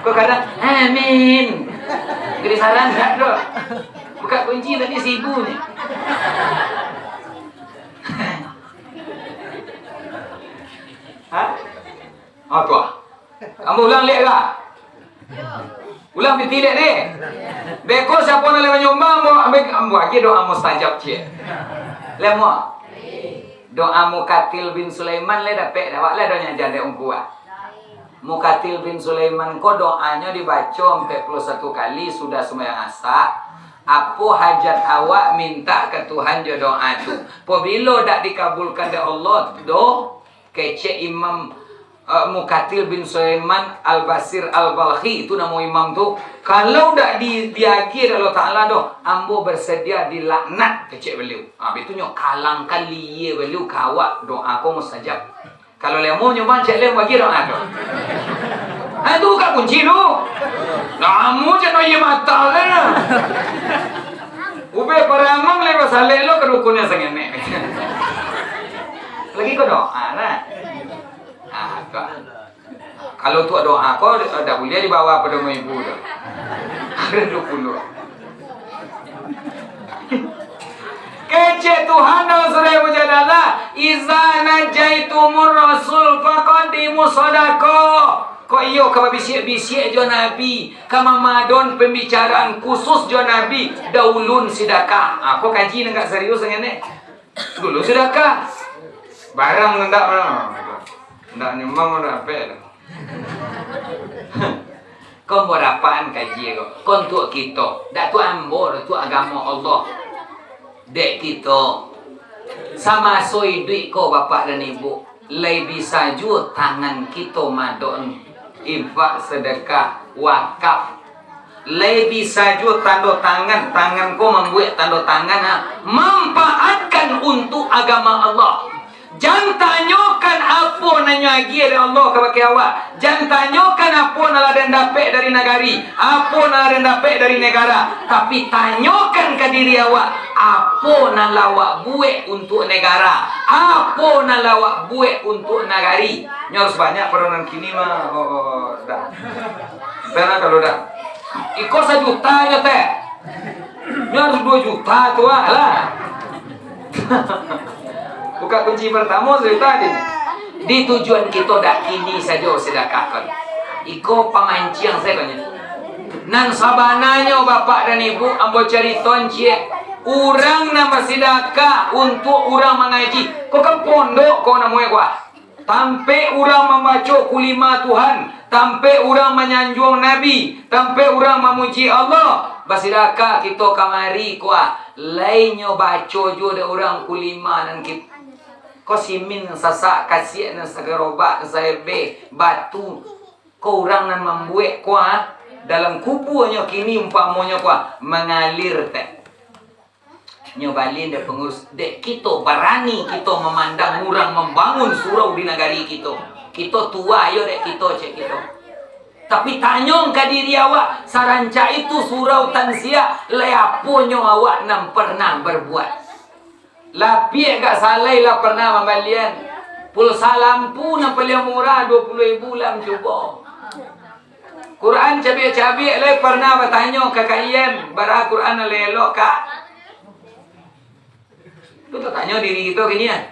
Kok kadang amin. Kadisaran dak ado. Buka kunci tadi sibu ni. Apa? Ambo ulang lek lah. Ulang piti lek deh. Beko siapo nan lai manyumbang, ambo, ambo, ambo agiah doa mustajab ciek. Lemo. Doa Mukatil bin Sulaiman lai dapek, awak lai doa nyo jan dek ungku ah. Mukatil bin Sulaiman ko doanyo dibaco ampek puluah satu kali sudah sumbayang asak. Apo hajat awak mintak ka Tuhan jo doa tu. Pabilo dak dikabulkan dek Allah, do, kecek Imam, eh, Mukatil bin Sulaiman Al-Basir Al-Balkhi, itu namo imam tu. Kalau dak di, diagiah dek Allah Ta'ala doh, ambo bersedia dilaknat, kecek beliau. Ha, itu nyo kalangkan liyie beliau ka awak, doa ko mustajab. Kalau lemo nyo bancek lemo bagi doa tu. Ha, itu buka kunci tu. Lamo cak no iye mata kan. Ubek paramang le basalek lo ka dukun nan sangenek. Lagi ko doa lah. Ah, tu ah. Kalau tu doa ko, eh, dak buliah dibawa pado ibu tu. Ada dua puluh. Kecek Tuhan dalam surah Mujadalah, "Iza najaitumur rasul faqaddimu sadaqah." Kok iyo ka babisiak-bisiak jo Nabi, ka mamadon pambicaraan khusus jo Nabi, daulun sidakah. Ah, ko kaji nan agak serius sangaik ni. Dulu sidakah. Barang tu ndak, ndak nyumbang, ndak ape tu. Ko ambo rapaan kaji ko. Ko untuak kito. Dak tu ambo, dak tu agamo Allah. Dek kito. Samaso iduik ko, bapak dan ibu, lai bisa juo tangan kito madok infak, sedekah, wakaf. Lai bisa juo tando tangan, tangan ko mambuek tando tangan, ha, manfaatkan untuak agama Allah. Jan tanyokan apo nan nyo agiah dek Allah kabake awak. Jan tanyokan apo nan lah den dapek dari nagari, apo nan lah den dapek dari negara. Tapi tanyokan ka diri awak, apo nan lah awak buek untuak negara, apo nan lah awak buek untuak nagari. Nyo harus banyak pado nan kini mah, oh, oh, oh, dah. Dah lah kalau dah. Iko sajuta nyo teh. Nyo harus duo juta tu ah lah. Buka kunci partamo sajuta ni. Di tujuan kito dak kini sajo sidakahkan. Iko pamanciang sajo nyo. Nan sabananyo bapak dan ibu ambo caritoan ciek. Urang nan basidakah untuak urang mangaji. Ko kan pondok ko namonyo ko ah. Tampek urang mambaco kulima Tuhan, tampek urang manyanjuang Nabi, tampek urang mamuji Allah, basidakah kito kamari ko ah, lai nyo baco juo dek urang kulima nan kit-, ko simin nan sasak, kasiak nan sagarobak, nan saebeh, batu, ko urang nan mambuek ko ah, dalam kubuanyo kini umpamonyo ko ah, mangalir teh. Nyo balin dek pangurus, dek kito barani kito mamandang urang mambangun surau di nagari kito. Kito tuo yo dek kito, cek kito. Tapi tanyoan ka diri awak, sarancak itu surau tansiah, lai aponyo awak nan parnah barbuek? Lapiak gak salai lah parnah mambalian. Pulsa lampu nan paliang murah duo puluah ribu lah mancubo. Quran cabiak-cabiak lai parnah batanyo ka Kak Ian, bara Quran nan lai elok, Kak? Tu tatanyo diri kito kini ah.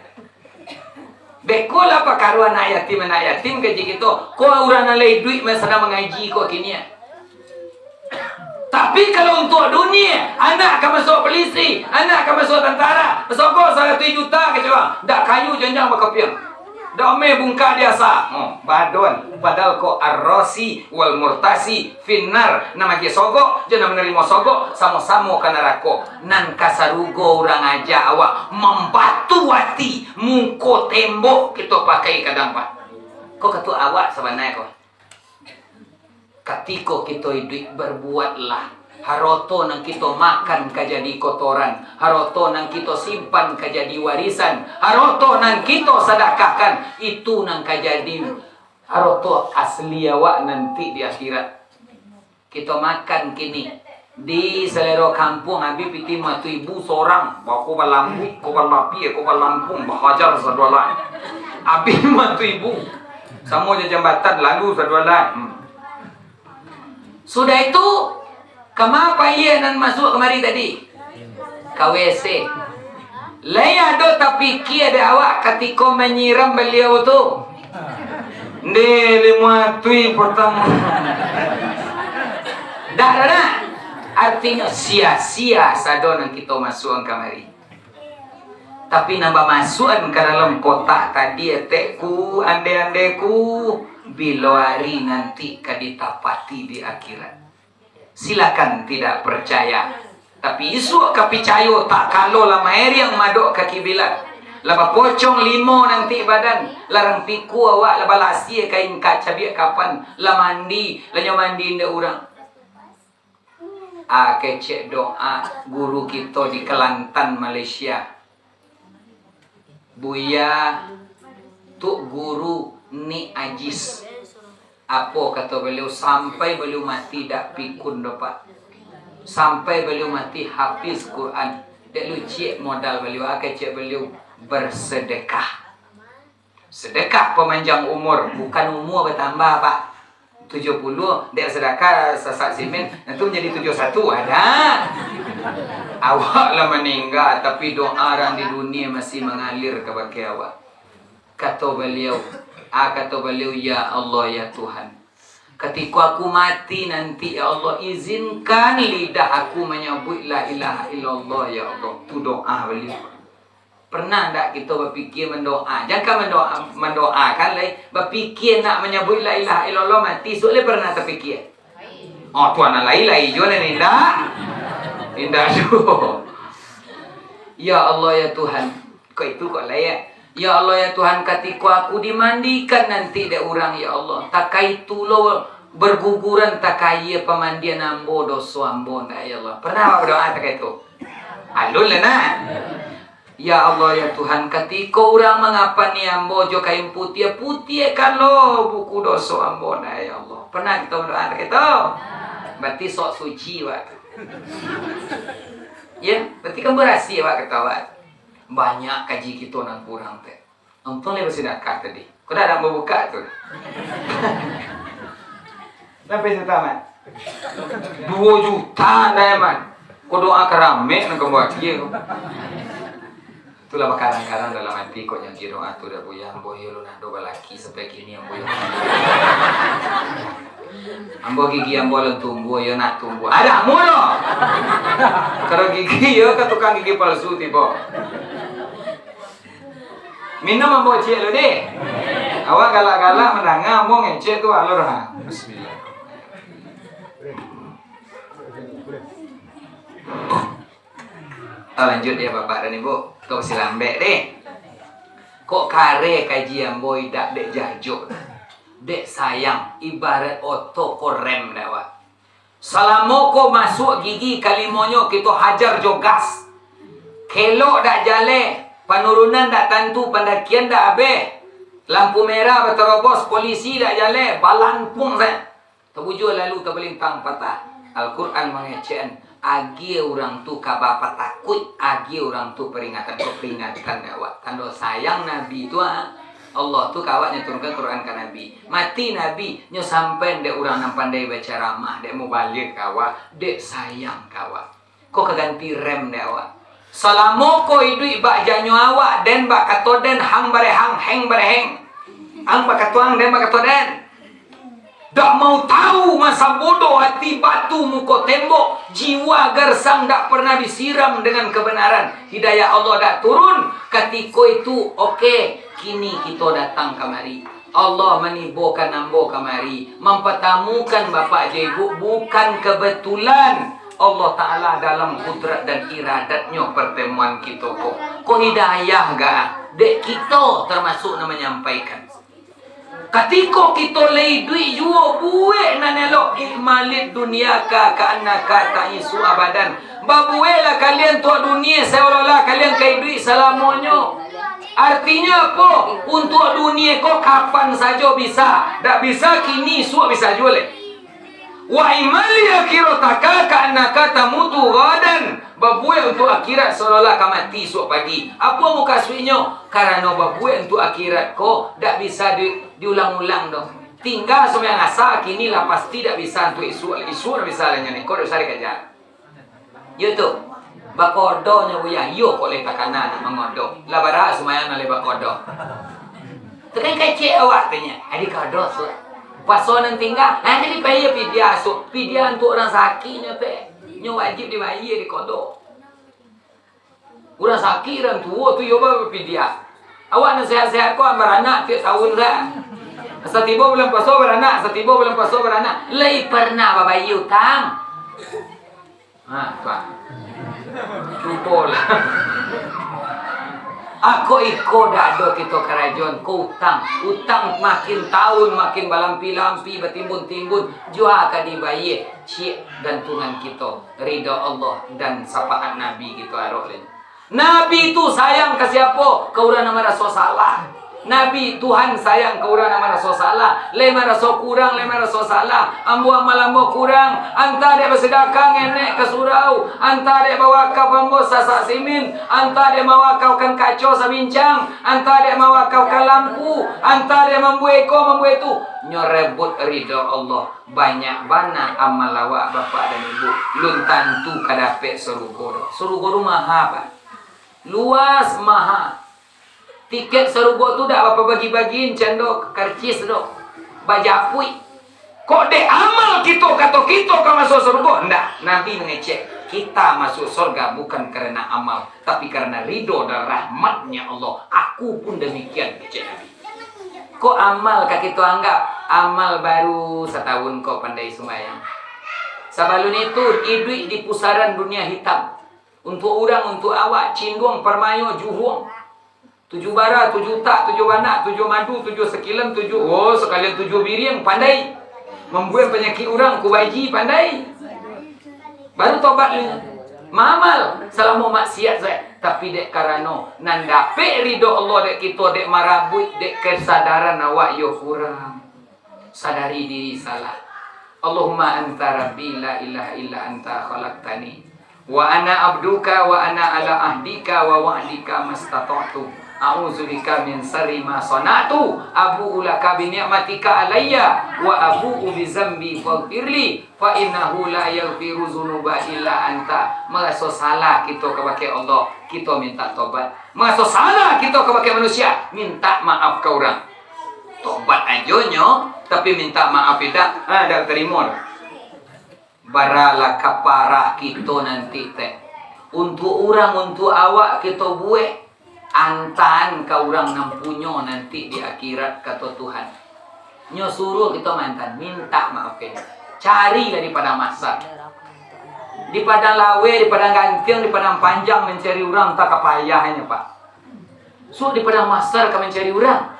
Beko lah pakaruah anak yatim, anak yatim kaji kito. Ko urang nan lai iduik mah sadang mangaji ko kini ah. Tapi kalau untuak dunia, anak ka masuak polisi, anak ka masuak tantara, sogok saratuih juta kecek urang, dak kayu janjang bakapiang. Dak ameh bungkak di asa. Oh, badon. Padahal ko arrosi wal murtasi finnar. Nan magiah sogok, jo nan manarimo sogok, samo-samo ka narako. Nan ka sarugo urang aja awak mambatu ati, muko tembok kito pakai kadang, Pak. Ko katuak awak sabananyo ko. Katiko kito iduik, barbuatlah. Haroto nan kito makan ka jadi kotoran, haroto nan kito simpan ka jadi warisan, haroto nan kito sadakahkan, itu nan ka jadi haroto asli awak nanti di akhirat. Kito makan kini, di salero kampuang, abih pitih matu ibu sorang, bako balambuik, ko balapia, ko balangkung, bahajar sadualai. Abih matu ibu, samo jo jambatan, lalu sadualai. Hmm. Sudah itu, kama payi nan masuak kamari tadi? Ka W C. Lai ado tapikia dek awak katiko manyiram baliau tu? Nde limo atuih potang. Dak, dak, dak. Artinyo sia-sia sado nan kito masuakan kamari. Tapi nan bamasuakan ka dalam kotak tadi, etekku, ande-andeku, bilo ari nanti ka ditapati di akhirat. Silakan tidak percaya. Tapi isuak ka picayo, tak kalo lah maeriang madok ka kiblat. Lah bapocong limo nanti badan, lah rampiko awak, lah balasia kain ka cabiak kapan, lah mandi, lah nyo mandi indak urang. Ah, kecek doa guru kito di Kelantan, Malaysia. Buya Tuk Guru Nik Ajis. Apo kato baliau, sampai baliau mati dak pikun doh, Pak. Sampai baliau mati hafiz Quran. Dek lu ciek modal baliau, akai ciek baliau bersedekah. Sedekah pemanjang umur, bukan umur bertambah, Pak. Tujuh puluh, dek sedekah sasak simin, nanti menjadi tujuh satu, ada. Awak lah meninggal, tapi doa orang di dunia masih mengalir ka bakeh awak. Kato baliau, ah, kato baliau, "Ya Allah, ya Tuhan, katiko aku mati nanti, ya Allah, izinkan lidah aku manyabuik la ilaha illallah, ya Allah." Tu doa baliau. Pernah ndak kito bapikia mandoa? Jan ka mandoa, mandoakan lai, bapikia nak manyabuik la ilaha illallah mati, suak lai pernah tapikia? Oh, Tuhan nan lai-lai juo nan indak? Indak juo. Ya Allah, ya Tuhan. Kok itu kok lai, ya? Ya Allah, ya Tuhan, katiko aku dimandikan nanti dek urang, ya Allah, takah itu lo berguguran takah aia pamandian ambo, doso ambo ndak, ya Allah. Pernah awak berdoa takah itu? Alun lah, nah. Ya Allah, ya Tuhan, katiko urang mangapani ambo jo kain putiah, putiahkan lo buku doso ambo, nah, ya Allah. Pernah kito berdoa takah itu? Berarti sok suci awak tu. Ya, berarti kan berasih awak, kata awak. Banyak kaji kito nan kurang tu. Untuang lai basadakah tadi. Kok dak, dak babuka tu. Sampai juta, Mat? Duo juta, Mat. Kok doa karamek nan kamu akhir. Itulah bakarang-karang dalam hati, kok nyo akhir doa tu dak, Buya, ambo iyo lo nado balaki sampai kini, ambo iyo. Ambo gigi ambo alun tumbuah, iyo nak tumbuah. Adak mulo. Kalau gigi iyo ka tukang gigi palsu tibo. Minum ambo ciek lu deh. Awak galak-galak mandanga ambo ngecek tu alur ha. Bismillah. Ah, lanjut ya Bapak dan Ibu. Kau silambek deh. Kok kareh kaji ambo idak dek jajok. Dek sayang, ibarat oto ko rem dek awak. Salamo ko masuak gigi kalimonyo kito hajar jo gas. Kelok dak jaleh, panurunan dak tantu, pandakian dak abeh, lampu merah batarobos, polisi dak jaleh, balanpuang sajo. Tabujua lalu tabalintang patah. Al-Quran mangecekan, agiah urang tu ka bapatakuik, agiah urang tu peringatan, ko peringatan dek awak. Tando sayang Nabi tu, ha. Allah tu ka awak nyo turunkan Quran ka Nabi. Mati Nabi, nyo sampaian dek urang nan pandai bacaramah, dek mubaligh ka awak, dek sayang ka awak. Ko ka ganti rem dek awak. Salamo ko iduik bak janyo awak, den bak kato den, hang barehang, heng bareheng. Ang bak kato ang, den bak kato den. Dak mau tahu, masa bodoh hati batu muko tembok, jiwa gersang dak pernah disiram dengan kebenaran, hidayah Allah dak turun, katiko itu, oke, kini kito datang kamari. Allah manibokan ambo kamari, mampatamukan Bapak jo Ibu bukan kebetulan. Allah Ta'ala dalam kudrat dan iradat-Nyo pertemuan kito ko. Ko hidayah ga, dek kito termasuk nan manyampaikan. Katiko kito lai iduik juo, buek nan elok, i'malid dunyaka ka'annaka ta'isyu abadan. Babueklah kalian untuak dunia seolah-olah kalian ka iduik salamonyo. Artinyo apo? Untuak dunia ko kapan sajo bisa. Dak bisa kini, isuak bisa juo lai. Wa i'malil akhirata ka'annaka tamutu ghadan. Babuek untuak akhirat seolah-olah ka mati isuak pagi. Apo mukasuiknyo? Karano babuek untuak akhirat ko dak bisa di, diulang-ulang doh. Tingga sumbayang asa kini lah pasti dak bisa untuak isuak, isuak dak bisa lah nyo ni. Ko dak usah dikaja. Yo tu. Bakodo nyo Buya, iyo kok lai takana nak mangodo. Lah bara sumbayang nan lai bakodo. Tu kan kecek awak tu nyo. Adi kodo suak. Puaso nan tingga, ha, jadi bayia pidia suak. Pidia untuak urang sakik nyo teh. Nyo wajib dibayia di kodo. Urang sakik, urang tuo tu iyo bapidia. Awak nan sehat-sehat ko baranak tiok taun sa. Satibo bulan puaso baranak, satibo bulan puaso baranak. Lai parnah babayia utang? Ha, tuan. Cubolah. Ako iko dak ado kito karajoan ko utang. Utang makin taun makin balampi-lampi, batimbun-timbun, jua ka dibayia. Ciek gantungan kito, ridho Allah dan sapaat Nabi kito arok lai. Nabi tu sayang ka siapo? Ka urang nan maraso salah. Nabi, Tuhan sayang ka urang nan maraso salah, lai maraso kurang, lai maraso salah. Ambo amal ambo kurang, antah dek basadakah ngenek ka surau, antah dek bawakaf ambo sasak simin, antah dek mawakafkan kaco sabincang, antah dek mawakafkan lampu, antah dek mambuek iko, mambuek tu. Nyo rebut ridho Allah. Banyak bana amal awak, bapak dan ibu, lun tantu ka dapek sarugo doh. Sarugo tu maha, Pak. Luas, maha. Tiket sarugo tu dak bapabagi-bagiin cando karcis doh. Bajapuik. Kok dek amal kito kato kito ka masuak sarugo? Ndak. Nabi mangecek, kita masuak sorga bukan karena amal, tapi karena ridho dan rahmatnya Allah. Aku pun demikian, kecek Nabi. Kok amal ka kito anggap? Amal baru satahun kok pandai sumbayang. Sabalun itu, iduik di pusaran dunia hitam. Untuak urang, untuak awak, cinduang, parmayo, juhuang. Tujuah bara, tujuah utak, tujuah banak, tujuah madu, tujuah sakilan, tujuah, oh, sakalian tujuah biriang, pandai. Mambuek panyakik urang, kubaji, pandai. Baru tobat li. Maamal salamo maksiat sajo. Tapi dek karano nan dapek ridho Allah dek kito, dek marabuik, dek kesadaran awak yo kurang. Sadari diri salah. Allahumma anta rabbi la ilaha illa anta khalaqtani. Wa ana abduka wa ana ala ahdika wa wa'dika mastata'tu. A'udzubika min syarri ma shana'tu. Abu'u laka bi ni'matika alayya wa abu'u bi dzambi faghfirli. Fa innahu la yaghfiru dzunuba illa anta. Maraso salah kito kabake Allah, kito minta tobat. Maraso salah kito kabake manusia, minta maaf ka urang. Tobat ajo nyo, tapi minta maaf indak, ha, indak tarimo doh. Baralah kafarah kito nanti teh. Untuak urang, untuak awak kito buek. Antaan ka urang nan punyo nanti di akhirat, kato Tuhan. Nyo suruah kito maantaan, mintak maaf ka inyo. Carilah di padang mahsyar. Di padang laweh, di padang gantiang, di padang panjang mancari urang, antah ka payah inyo, Pak. Suok di padang mahsyar ka mancari urang.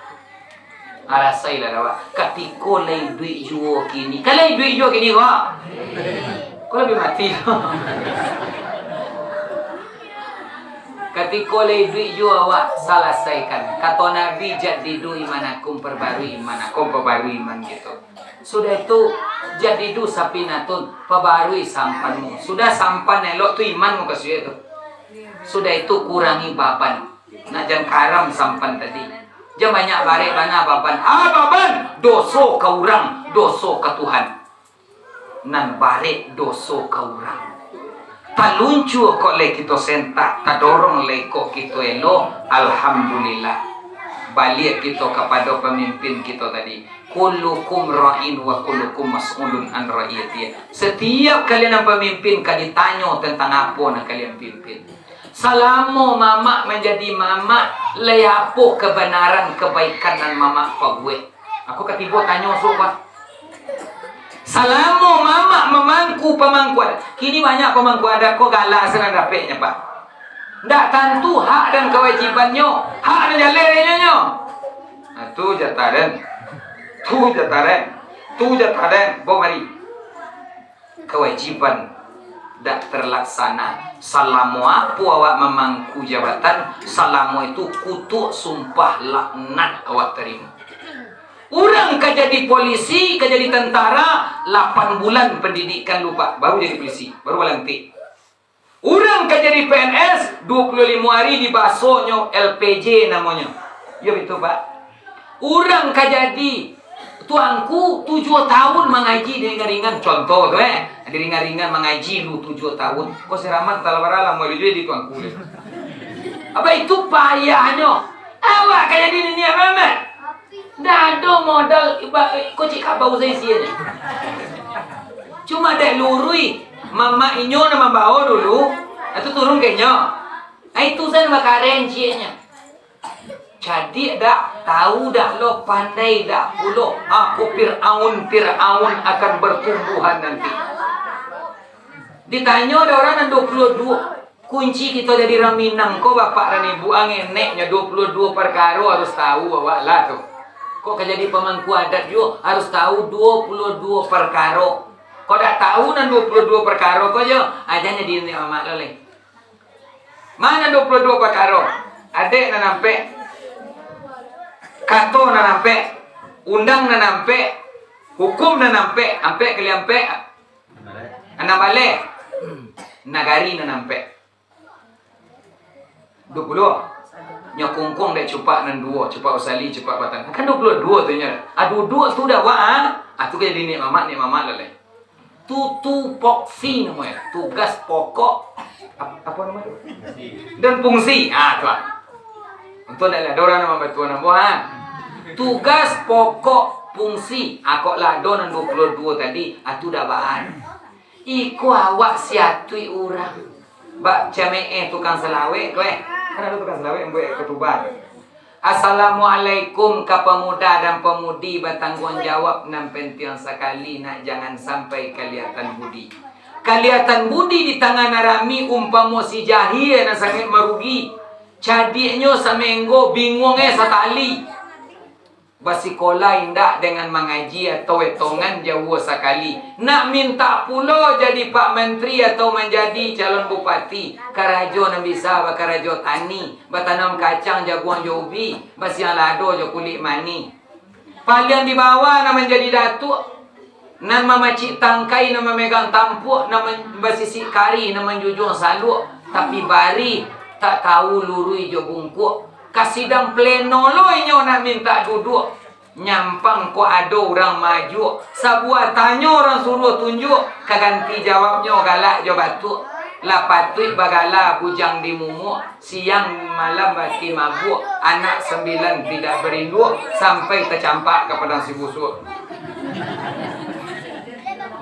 Alasailah dek awak. Katiko lai iduik juo kini. Kan lai iduik juo kini ko? Ko labiah mati. Katiko lai iduik juo awak, salasaikan. Kato Nabi, "Jaddidu imanakum, parbarui iman." Ako parbarui iman kito. Sudah itu, "Jaddidu safinatakum, pabarui sampanmu." Sudah sampan elok tu iman mukasuik tu. Sudah itu, kurangi baban. Nak jan karam sampan tadi. Jan banyak barek bana baban. Ah, baban! Doso ka urang, doso ka Tuhan. Nan barek doso ka urang. Taluncua kok lai kito sentak, tadorong lai kok kito elo, alhamdulillah. Baliak kito kapado pamimpin kito tadi. Kullukum ra'in wa kullukum mas'ulun an ra'iyatih. Satiap kalian nan pamimpin ka ditanyo tantang apo nan kalian pimpin. Salamo mamak manjadi mamak, lai apo kabanaran, kabaikan nan mamak pabuek? Ako ka tibo tanyo suok, Pak. Salamo mamak mamangku pamangku adat, kini banyak pamangku adat ko gala se nan dapeknyo, Pak. Ndak tantu hak dan kawajibannyo, hak nan jaleh inyo nyo. Nah, tu jatah den. Tu jatah den. Tu jatah den. Bo mari. Kawajiban dak terlaksana. Salamo apo awak mamangku jabatan, salamo itu kutuak, sumpah, laknat awak tarimo. Urang ka jadi polisi, ka jadi tentara, lapan bulan pendidikan lu, Pak, baru jadi polisi, baru balantik. Urang ka jadi P N S, dua puluh limo ari dibasonyo L P J namonyo. Iyo, betul, Pak. Urang ka jadi tuanku, tujuah tahun mangaji diringan-ringan. Contoh tu, eh, diringan-ringan mangaji lu tujuah tahun. Ko si Rahmat, talah bara lamo lu juo jadi tuanku lu. Apa itu payahnyo? Awak ka jadi niniak mamak. Dak ado modal iba-, iko cik kabau sa isianyo. Cuma dek luruih, mamak inyo nan mambawo dulu, itu turun ka inyo. Ah, itu sa nan bakaren cieknyo. Cadiak dak, tahu dak lo, pandai dak pulo. Aku Fir'aun, Fir'aun akan bertumbuhan nanti. Ditanyo dek urang nan duo puluah duo, kunci kito jadi urang Minang ko, bapak dan ibu, ang eneknyo duo puluah duo parkaro harus tahu awak lah tu. Kok ka jadi pamangku adat juo harus tahu duo puluah duo parkaro. Kok dak tahu nan duo puluah duo parkaro ko jo, ah, jan jadi niniak mamak lo lai. Ma nan duo puluah duo parkaro? Adek nan ampek, kato nan ampek, undang nan ampek, hukum nan ampek, ampek kali ampek, anam baleh, nagari nan ampek. Duo puluah. Nyo kungkung dek cupak nan duo, cupak usali, cupak batang. Kan duo puluah duo tu nyo. Ah, duduak tu dah, wak, ah. Ah, tu ka jadi niniak mamak, niniak mamak lah lai. Tupoksi namonyo, tugas pokok. Ap-, apo namo tu? Dan fungsi. Ah, tu ah. Untuang dak lah ado urang nan mambantu nan buah, ah. Tugas pokok fungsi. Ah, kok lah ado nan duo puluah duo tadi, ah, tu dah bahan. Iko awak siatuik urang. Bak cameeh tukang salawek ko, eh. Kan ado tukang salawek buek ketuban. Assalamualaikum ka pamuda dan pamudi batangguang jawab, nan pentiang sakali nak jangan sampai kaliatan budi. Kaliatan budi di tangah nan rami umpamo si jahia nan sangaik marugi. Cadiaknyo samenggo, binguang eh satali. Basikola indak dengan mangaji atau etongan jauah sakali. Nak mintak pulo jadi Pak Mantri atau manjadi calon bupati. Karajo nan bisa bakarajo tani, batanam kacang, jaguang jo ubi, basiang lado jo kulik mani. Paliang di bawah nan manjadi datuak, nan mamacik tangkai, nan mamegang tampuak, nan man-, basisik karih, nan manjujuang saluak, tapi barih tak tahu luruih jo bungkuak. Ka sidang pleno lo inyo nak mintak duduak. Nyampang kok ado urang majuak, sabuah tanyo urang suruah tunjuak, ka ganti jawabnyo galak jo batuak. Lah patuik bagala bujang di mumuak, siang malam batin mabuak, anak sambilan tidak barinduak, sampai tacampak ka padang si busuak.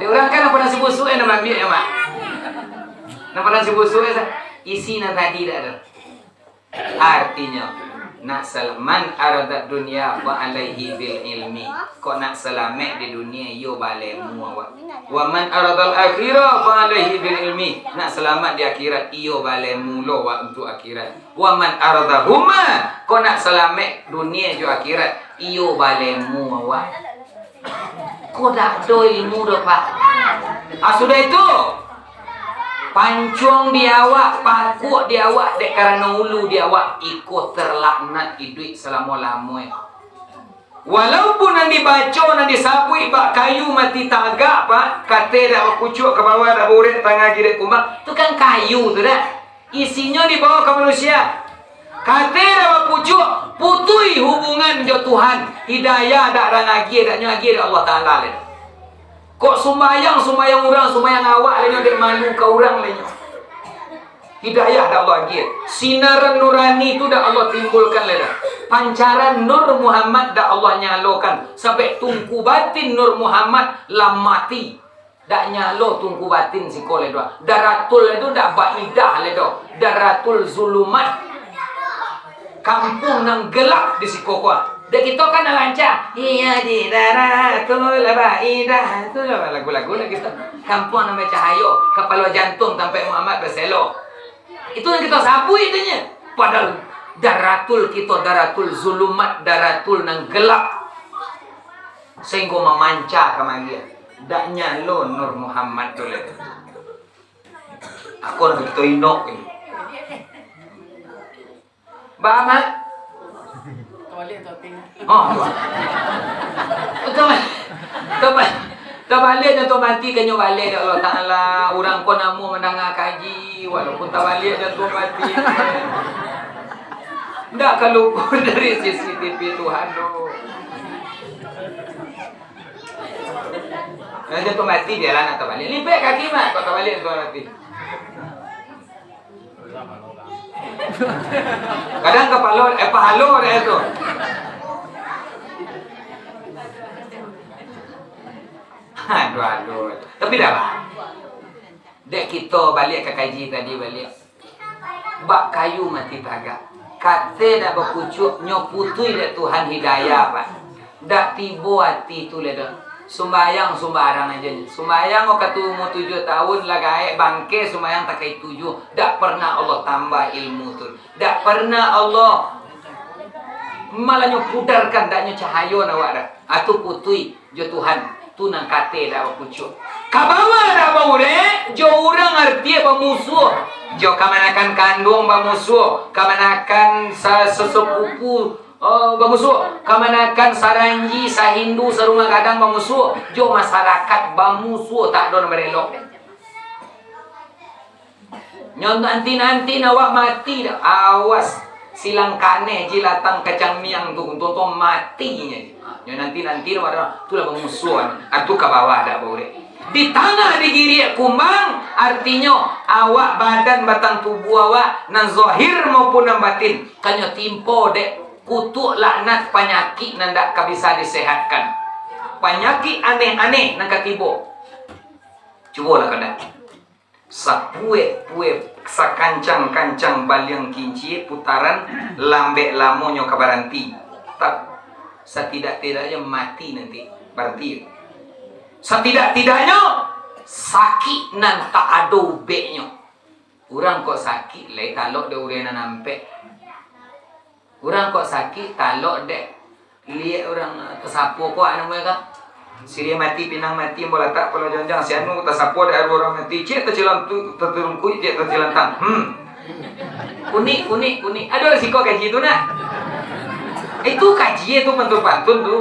Dek urang kan nan padang si busuak eh, nan maambiak nyo, Mak. Nan padang si busuak eh, isi nan tadi dak ado. Artinyo, nak sal-, man aradat dunia fa alaihi bil ilmi. Kok nak salamaik di dunia, iyo balemu awak. Wa man aradal akhirah fa alaihi bil ilmi. Nak salamat di akhirat, iyo balemu lo awak untuak akhirat. Wa man aradahuma. Kok nak salamaik dunia jo akhirat, iyo balemu awak. Ko dak ado ilmu doh, Pak. Ah, sudah itu, pancuang di awak, pakuak di awak, dek karano ulu di awak, iko terlaknat iduik salamo-lamo. Walaupun nan dibaco, nan disabuik bak kayu mati tagak, Pak, kateh dak bapucuak ka bawah, dak baurek tangah gidek kumbang, tu kan kayu tu dak. Isinyo dibawa ka manusia. Kateh dak bapucuak, putuih hubungan jo Tuhan. Hidayah dak urang agiah, dak nyo agiah dek Allah Taala lai. Kok sumbayang, sumbayang urang, sumbayang awak lai nyo, dek malu ka urang lai nyo. Hidayah dak Allah agiah. Sinaran nurani tu dak Allah timbulkan lai dah. Pancaran Nur Muhammad dak Allah nyalokan. Sampai tungku batin Nur Muhammad lah mati. Dak nyalo tungku batin siko lai doh. Daratul lai tu dak baidah lai doh. Daratul zulumat. Kampuang nan gelap di siko ko. Dek kito kan nan rancak. Iya di daratul baidah. Tu lagu-lagu lah kito. Kampuang nan bacahayo, kapalo jantuang tampek Muhammad baselo. Itu nan kito sabuik tu nyo. Padahal daratul kito, daratul zulumat, daratul nan gelap. Sahinggo mamanca kamari. Dak nyalo Nur Muhammad tu lai. Ako nak kito inok ni. Ba, Mak? Oh, tu. Betul, Mak. Tabaliak jantuang mati, ka nyo baleh dek Allah Taala. Urang ko namuah mandanga kaji, walaupun tabaliak jantuang mati. Ndak ka luput dari C C T V Tuhan tu. Nah, jantuang mati, bialah nak tabaliak. Lipek kaki, Mak, kok tabaliak jantuang mati. Kadang kapalo, eh, pahalo dek tu. Aduh, aduh. Tapi dah lah. Dek kito baliak ka kaji tadi baliak. Bak kayu mati tagak. Kateh dak bapucuak, nyo putuih dek Tuhan hidayah, Pak. Dak tibo ati tu lai doh. Sumbayang sumbarang aja nyo. Sumbayang kok ka tu umur tujuah tahun, lah gaek bangke sumbayang takai tujuah. Dak pernah Allah tambah ilmu tu. Dak pernah Allah malah nyo pudarkan, dak nyo cahayo awak dah. Atu putuih jo Tuhan, tu nan kateh dak bapucuak. Ka bawah dak baurek, jo urang arti bamusuah. Jo kamanakan kanduang bamusuah, kamanakan sa-, sasapupu, oh, bamusuah, kamanakan saranji, sahindu, sarumah gadang bamusuah, jo masarakat bamusuah, tak ado nan barelok. Nyo nanti-nanti awak mati dah. Awas, silang kaneh jilatang kacang miang tu, untuang-untuang mati nyo. Ha, nyo nanti-nanti awak dah, tu lah bamusuahan. Ah, tu ka bawah dak baurek. Di tangah digiriak kumbang, artinyo awak badan batang tubuah awak, nan zahir maupun nan batin, ka nyo timpo dek kutuak laknat panyakik nan dak ka bisa disehatkan. Panyakik aneh-aneh nan ka tibo. Cubolah kau dah. Sapuek-puek, sakancang-kancang baliang kincia putaran, lambek lamonyo ka baranti. Tap-, satidak-tidaknyo mati nanti, baranti. Satidak-tidaknyo sakik nan tak ado ubeknyo. Urang kok sakik, lai talok dek urang nan ampek. Urang kok sakik, talok dek liek urang, eh, tasapo ko, anu, mereka. Siriah mati, pinang mati, ambo latak palo janjang, si anu tasapo dek aru urang mati, ciek tacilantu-, taturungkuik, ciek tacilantang. Hmm. Kunik, kunik, kunik. Ado risiko kaji tu, nak? Itu kaji tu, pantun-pantun tu.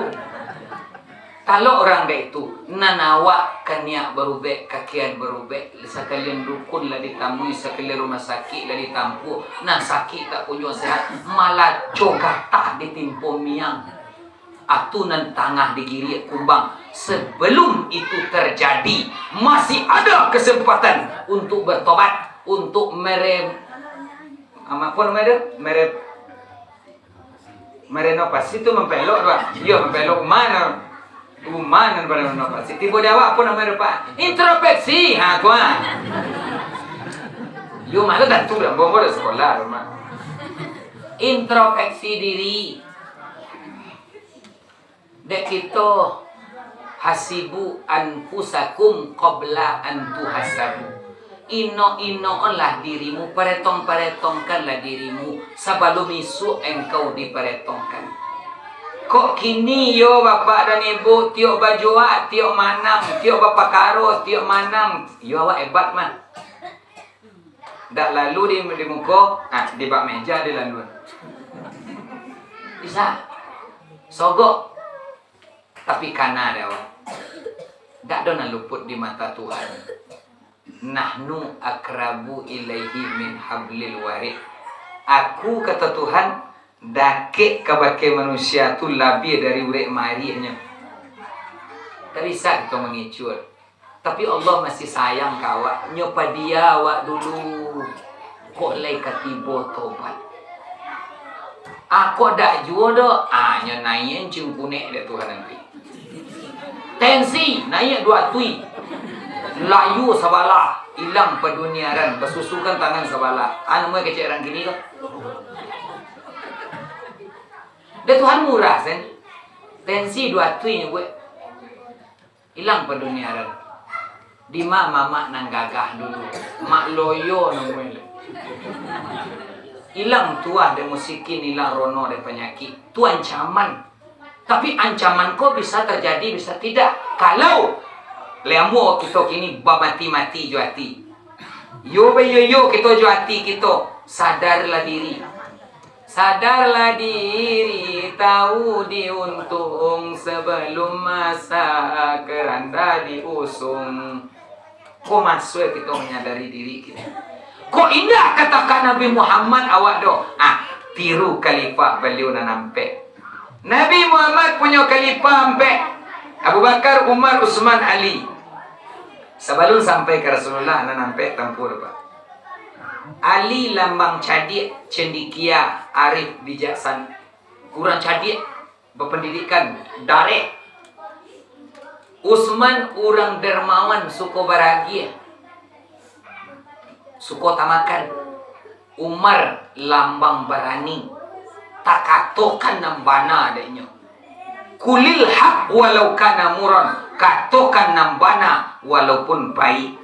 Talok urang dek itu, nan awak kaniak barubek, kakian barubek, sakalian dukun lah ditamui, sakalian rumah sakik lah ditampuah, nan sakik tak kunjuang sehat, malah cogatah ditimpo miang. Atu nan tangah digiriak kumbang, sebelum itu terjadi, masih ada kesempatan untuk bertobat, untuk mere-, apa nama itu? Mere-, Merenovasi tu mampelok tu, ah. Iyo, mampelok umah tu. Umah nan barenovasi. Tibo di awak, apo namonyo tu, Pak? Introspeksi. Ha, tu, ah. Iyo, mah tu tantu dah. Ambo dah sakolah tu, mah. Introspeksi diri. Dek kito, "Hasibu anfusakum qabla an tuhasabu." Inok-inoklah dirimu, paretong-paretongkanlah dirimu, sabalum isuak engkau diparetongkan. Kok kini yo, Bapak dan Ibu, tiok bajuak, tiok manang, tiok bapakaro, tiok manang, yo awak hebat mah. Dak lalu di, di muko, ah, di bak meja di laluan. Bisa. Sogok. Tapi kana dek awak. Dak ado nan luput di mata Tuhan. "Nahnu aqrabu ilaihi min hablil warid." Aku, kata Tuhan, dakek kabake manusia tu labiah dari urek marihnyo. Dak bisa kito mangicuah. Tapi Allah masih sayang ka awak, nyo padia awak dulu. Kok lai ka tibo tobat. Ah, kok dak juo doh, ah, nyo naiak cingkunek dek Tuhan nanti. Tensi naiak duo atuih. Layu sabalah, ilang paduniaran, basusukan tangan sabalah. Ah, namonyo kecek urang kini ko. Dek Tuhan murah, sen. Tensi duo atuih nyo buek. Ilang paduniaran. Dima mamak nan gagah dulu? Mak loyo namonyo. Ilang tuah dek musikin, ilang rono dek panyakik. Tu ancaman. Tapi ancaman ko bisa terjadi, bisa tidak. Kalau lai ambo kito kini bamati-mati jo ati. Yo baiyo-iyo kito jo ati kito, sadarlah diri. Sadarlah diri, tahu diuntung, sebelum masa keranda diusung. Ko maso kito manyadari diri kito. Kok indak katakan Nabi Muhammad awak doh? Ah, tiru khalifah baliau nan ampek. Nabi Muhammad punyo khalifah ampek. Abu Bakar, Umar, Utsman, Ali. Sabalun sampai ka Rasulullah, nan ampek tampuah, Pak. Ali lambang cadiak, cendekia, arif, bijaksana. Urang cadiak, bapandidikan, dareh. Usman urang dermawan, suko baragiah, suko tamakan. Umar lambang barani, takatokan nan bana dek nyo. Qulil haq walau kana muron, katokan nan bana walaupun pahik.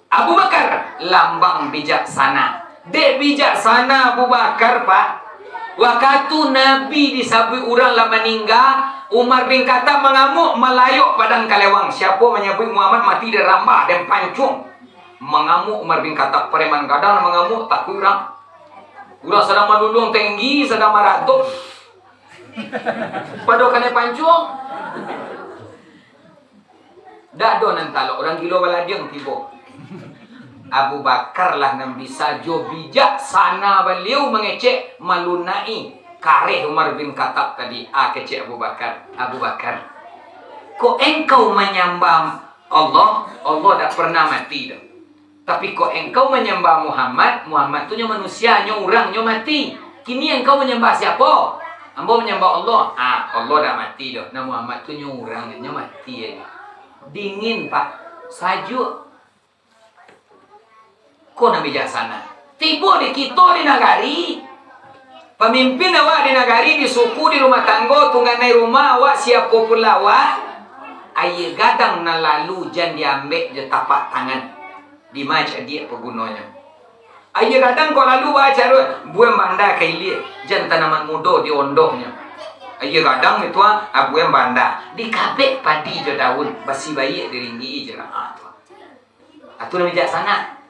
Abu Bakar lambang bijaksana. Dek bijaksana Abu Bakar, Pak. Wakatu Nabi disabuik urang lah maningga, Umar bin Khattab mangamuak malayok padang kalewang. Siapo manyabuik Muhammad mati, dirambah den pancuang. Mangamuak Umar bin Khattab, pareman gadang mangamuak, takuik urang. Urang sadang maluluang tinggi, sadang maratok. Pado kanai pancuang. Dak ado nan talok, urang gilo baladiang tibo. Abu Bakar lah nan bisa jo bijaksana baliau mangecek, malunai kareh Umar bin Khattab tadi. Ah, kecek Abu Bakar, "Abu Bakar, kok engkau manyambah Allah, Allah dak pernah mati doh. Tapi kok engkau manyambah Muhammad, Muhammad tu nyo manusia, nyo urang, nyo mati. Kini engkau manyambah siapo?" "Ambo manyambah Allah." "Ah, Allah dak mati doh. Nah, Muhammad tu nyo urang, nyo mati aja." Dingin, Pak. Sajuak. Ko nan bijaksana. Tibo di kito di nagari, pamimpin awak di nagari, di suku, di rumah tanggo, tungganai rumah awak, siapo pun lah awak, aia gadang nan lalu jan diambek jo tapak tangan. Dima cadiak pagunonyo. Aia gadang kok lalu baa caro, buang banda ka ilia, jan tanaman mudo diondohnyo. Aia gadang itu, ah, buang banda, dikabek padi jo daun, basi baiak diringgik-i jo ra'a tu. Atu nan bijaksana.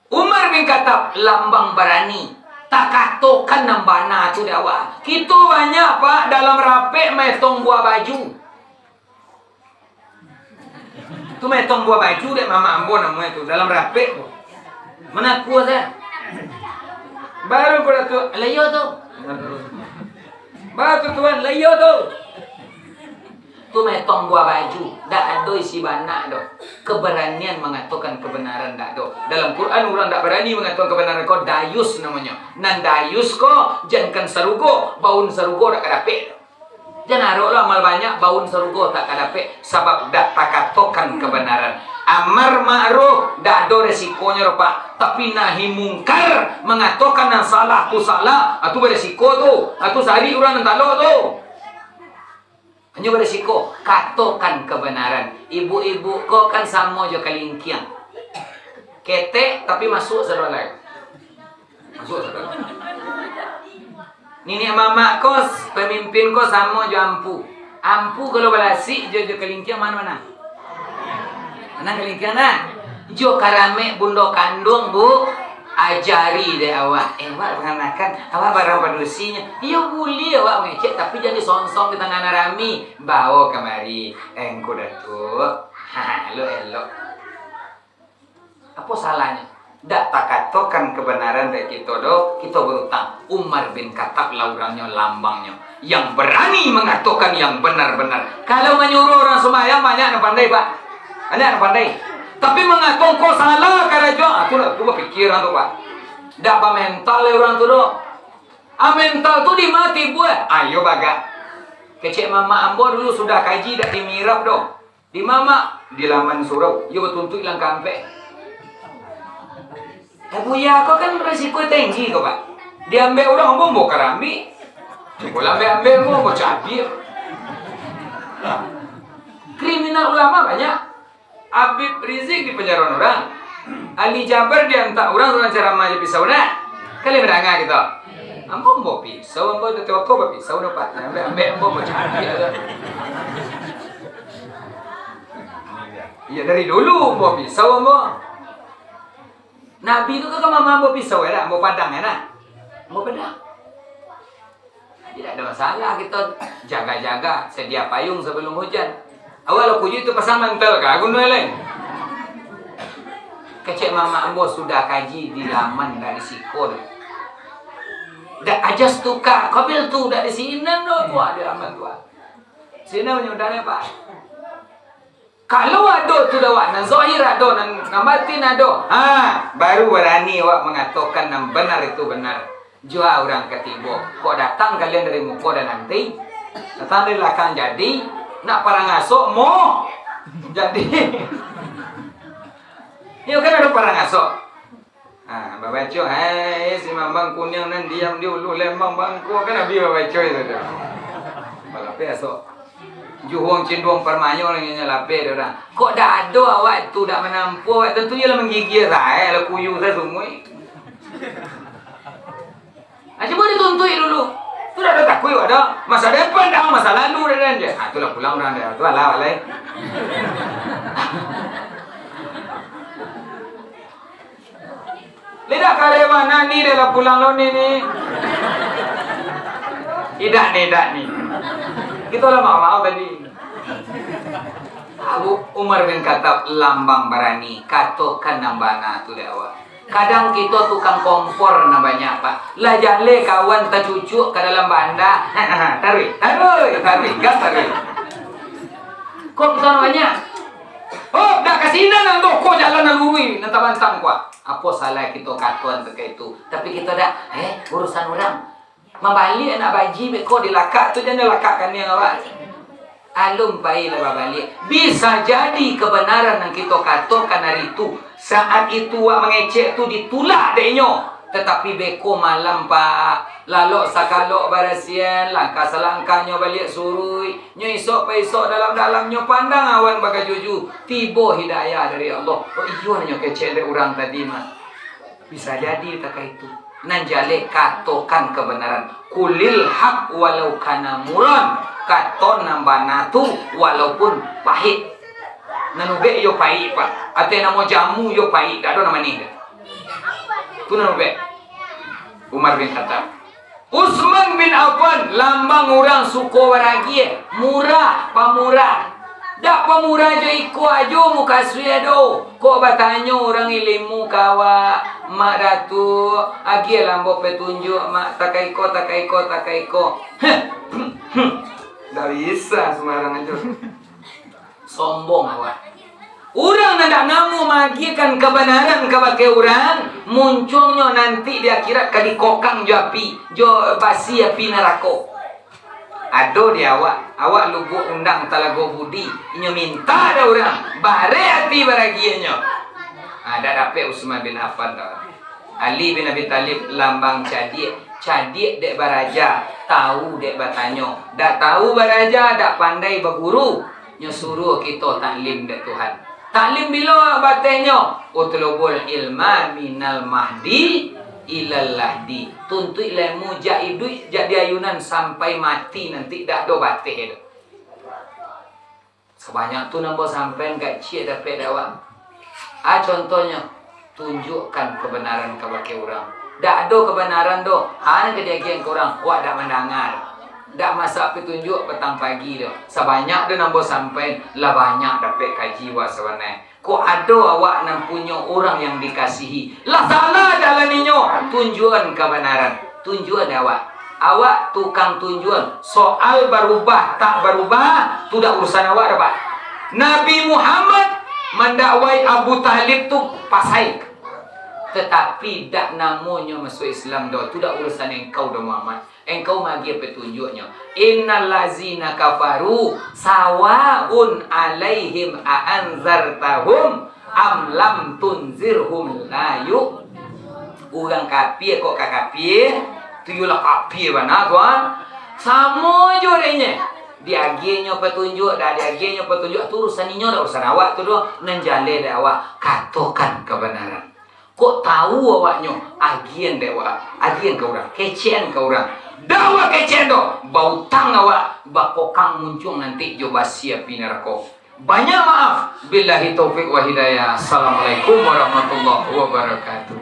Umar bin Khattab lambang barani. Takatokan nan bana tu dek awak. Kito banyak, Pak, dalam rapek maetong buah baju. Tu maetong buah baju dek mamak ambo namonyo tu, dalam rapek tu. Manakua sajo. Baru ko Datuak, "Lah iyo tu." Baru tu Tuan, "Lah iyo tu." Tu maetong buah baju, dak ado isi banak doh. Keberanian mangatokan kebenaran dak ado. Dalam Quran urang dak barani mangatokan kebenaran ko dayus namonyo. Nan dayus ko jankan sarugo, baun sarugo dak ka dapek doh. Jan arok lo amal banyak, baun sarugo tak ka dapek, sabab dak takatokan kebenaran. Amar ma'ruf dak ado resikonyo doh, Pak. Tapi nahi mungkar, mangatokan nan salah tu salah, ah, tu baresiko tu. Ah, tu sari urang nan talok tu. Hanyo baresiko, katokan kebenaran. Ibuk-ibuk ko kan samo jo kalingkiang. Ketek, tapi masuak sadolah. Masuak sadolah. Niniak mamak ko, pamimpin ko samo jo ampu. Ampu kalau balasik jo, jo kalingkiang, ma nan manang? Manang kalingkiang, nah. Jo karamek bundo kanduang, Bu. Ajari dek awak. Eh, awak paranakan, awak barang padusinyo. Iyo, buliah awak mangecek, tapi jan disongsong di tangah nan rami. Bao kamari, eh, Ngku Datuak. Ha, elok-elok. Apo salahnyo? Dak takatokan kebenaran dek kito doh, kito barutang. Umar bin Khattab lah urangnyo, lambangnyo. Yang berani mengatakan yang benar-benar. Kalau manyuruah urang sumbayang, banyak nan pandai, Pak. Banyak nan pandai. Tapi mangatokan ko salah karajo, ah, tu lah, tu bapikir urang tu, Pak. Dak bamental lai urang tu doh. Ah, mental tu di ma timbua? Ayo bagak. Kecek mamak ambo dulu sudah kaji dak di mihrab doh. Di ma, Mak? Di laman surau. Iyo batuntuik lah ka ampek. Eh, buya ko kan resiko tinggi ko, Pak. Diambek urang, ambo, ambo karambik. Ambo lah ambek-ambek, ambo, ambo cabiak. Kriminal ulama banyak. Habib Rizik dipanjaroan urang. Ali Jaber diantak urang, urang caramah jo pisau, nak? Kalian mandanga kito? Ambo, ambo pisau, ambo dak tau apo bapisau dapat. Ambek, ambek ambo, ambo cabiak. Iyo, dari dulu ambo pisau ambo. Nabi tu kan mama ambo pisau, yo dak? Ambo padang, yo dak? Ambo padang. Jadi, dak ado masalah kito jaga-jaga, sedia payung sebelum hujan. Awak lah puji tu pasang mantel ka gunung lain. Kecek mamak ambo sudah kaji di laman dari siko tu. Dak ajas tukar, kabil tu dak di sinan doh, tu di laman tu. Sinan nyudahnyo, Pak. Kalau ado tu dawak, nan zahir ado, nan, nan batin ado, ha, baru barani awak mangatokan nan benar itu benar. Jua urang katibo, kok datang kalian dari muko dan nanti, datang dari lakang jadi, Nak parang asok mo. Jadi, iyo kan ado parang asok. Ah, babaco, "Hai, si Mambang Kuniang nan diam di ulu lembang bangko," kan abih babaco itu tu. Balapeh asok. Juhuang cinduang parmayo, nyo lapeh dek urang. Kok dak ado awak tu, dak manampuah awak, tantu iyo lah manggigia sae, lah kuyu sae sumuik. Ah, cubo dituntuik dulu. Tu dak ado takuik awak doh. Masa depan dah, masa lalu dah, dan je. Ah, tu lah pulang urang dah. Tu alah, alah. Lidah kareh bana ni, dah lah pulang lo ni, ni. Idak ni, idak ni. Kito lah mau-mau tadi. Abu Umar bin Khattab lambang barani, katokan nan bana tu dek awak. Kadang kito tukang kompor nan banyak, Pak. Lah jaleh kawan tacucuk ka dalam banda. Taruih, taruih, taruih, gas taruih. Kok kito nan banyak? Oh, dak ka sinan nan tu, ko jalan nan luruih, nan tabantang ko. Apo salah kito katoan takah itu? Tapi kito dak, eh, urusan urang. Mambaliak anak baji beko di lakak tu, jan lakak kaniang awak. Alun pai lah babaliak. Bisa jadi kabanaran nan kito katokan ari tu, saat itu wak mangecek tu ditulak dek inyo. Tatapi beko malam, Pak, lalok sakalok barasian, langkah salangkah nyo baliak suruik. Nyo isok paisok dalam-dalam, nyo pandang awan bagajuju. Tibo hidayah dari Allah. Oh iyo, nyo kecek dek urang tadi mah. Bisa jadi takah itu. Nan jaleh katokan kabanaran. Qulil haq walau kana muran. Kato nan bana tu walaupun pahik. Nan ubek iyo pahik, Pak. Ateh namo jamu iyo pahik. Dak ado nan manih doh. Tu nan ubek. Umar bin Khattab. Utsman bin Affan, lambang urang suko baragiah, murah, pamurah. Dak pamurah jo iko ajo mukasuik do. Kok batanyo urang ilimu ka awak, "Mak Datuak, agiahlah ambo patunjuak, Mak, takah iko, takah iko, takah iko." Heh, dak bisa sumbarang ajo. Sombong awak. Urang nan dak namuah maagiahkan kabanaran kabake urang, muncuangnyo nanti di akhirat ka dikokang jo api, jo basi api narako. Ado di awak, awak lubuak undang Talago Budi, inyo minta dek urang, bareh ati baragiahnyo. Ha, dak dapek Utsman bin Affan doh. Ali bin Abi Thalib lambang cadiak, cadiak dek baraja, tahu dek batanyo, dak tahu baraja, dak pandai baguru. Nyo suruah kito taklim dek Tuhan. Taklim bilo batehnyo? Utlubul ilma minal mahdi ilal lahdi. Tuntuiklah ilmu jak iduik, jak di ayunan sampai mati nanti, dak ado bateh doh. Sabanyak tu nan ambo sampaian, kecek dapek dek awak. Ah, contohnyo, tunjuakkan kabanaran kabake urang. Dak ado kabanaran doh, ha, nan ka diagiahan ka urang, wak dak mandanga. Dak masak pitunjuak patang pagi doh. Sabanyak tu nan ambo sampaian, lah banyak dapek kaji wak sabananyo. Kok ado awak nan punyo urang yang dikasihi, lah salah jalan inyo, tunjuakan kabanaran. Tunjuakan dek awak. Awak tukang tunjuakan. Soal barubah tak barubah, tu dak urusan awak doh, Pak. Nabi Muhammad mandakwai Abu Thalib tu pasai. Tatapi dak namonyo masuak Islam doh, tu dak urusan engkau doh, Muhammad. Engkau maagiah patunjuaknyo. Innal lazina kafaru sawaun alaihim a anzartahum am lam tunzirhum la yu-, urang kapia kok ka kapia, tu iyolah kapia bana tu, ha. Samo jo dek inyo. Diagiahnyo patunjuak, dak diagiahnyo patunjuak, tu urusan inyo, dak urusan awak tu doh. Nan jaleh dek awak, katokan kabanaran. Kok tahu awaknyo, agiahan dek awak, agiahan ka urang, kecekan ka urang. Dak awak kecekan doh, bautang awak, bakokang muncuang nanti jo basi api narako. Banyak maaf. Billahi taufik wa hidayah. Assalamualaikum warahmatullahi wabarakatuh.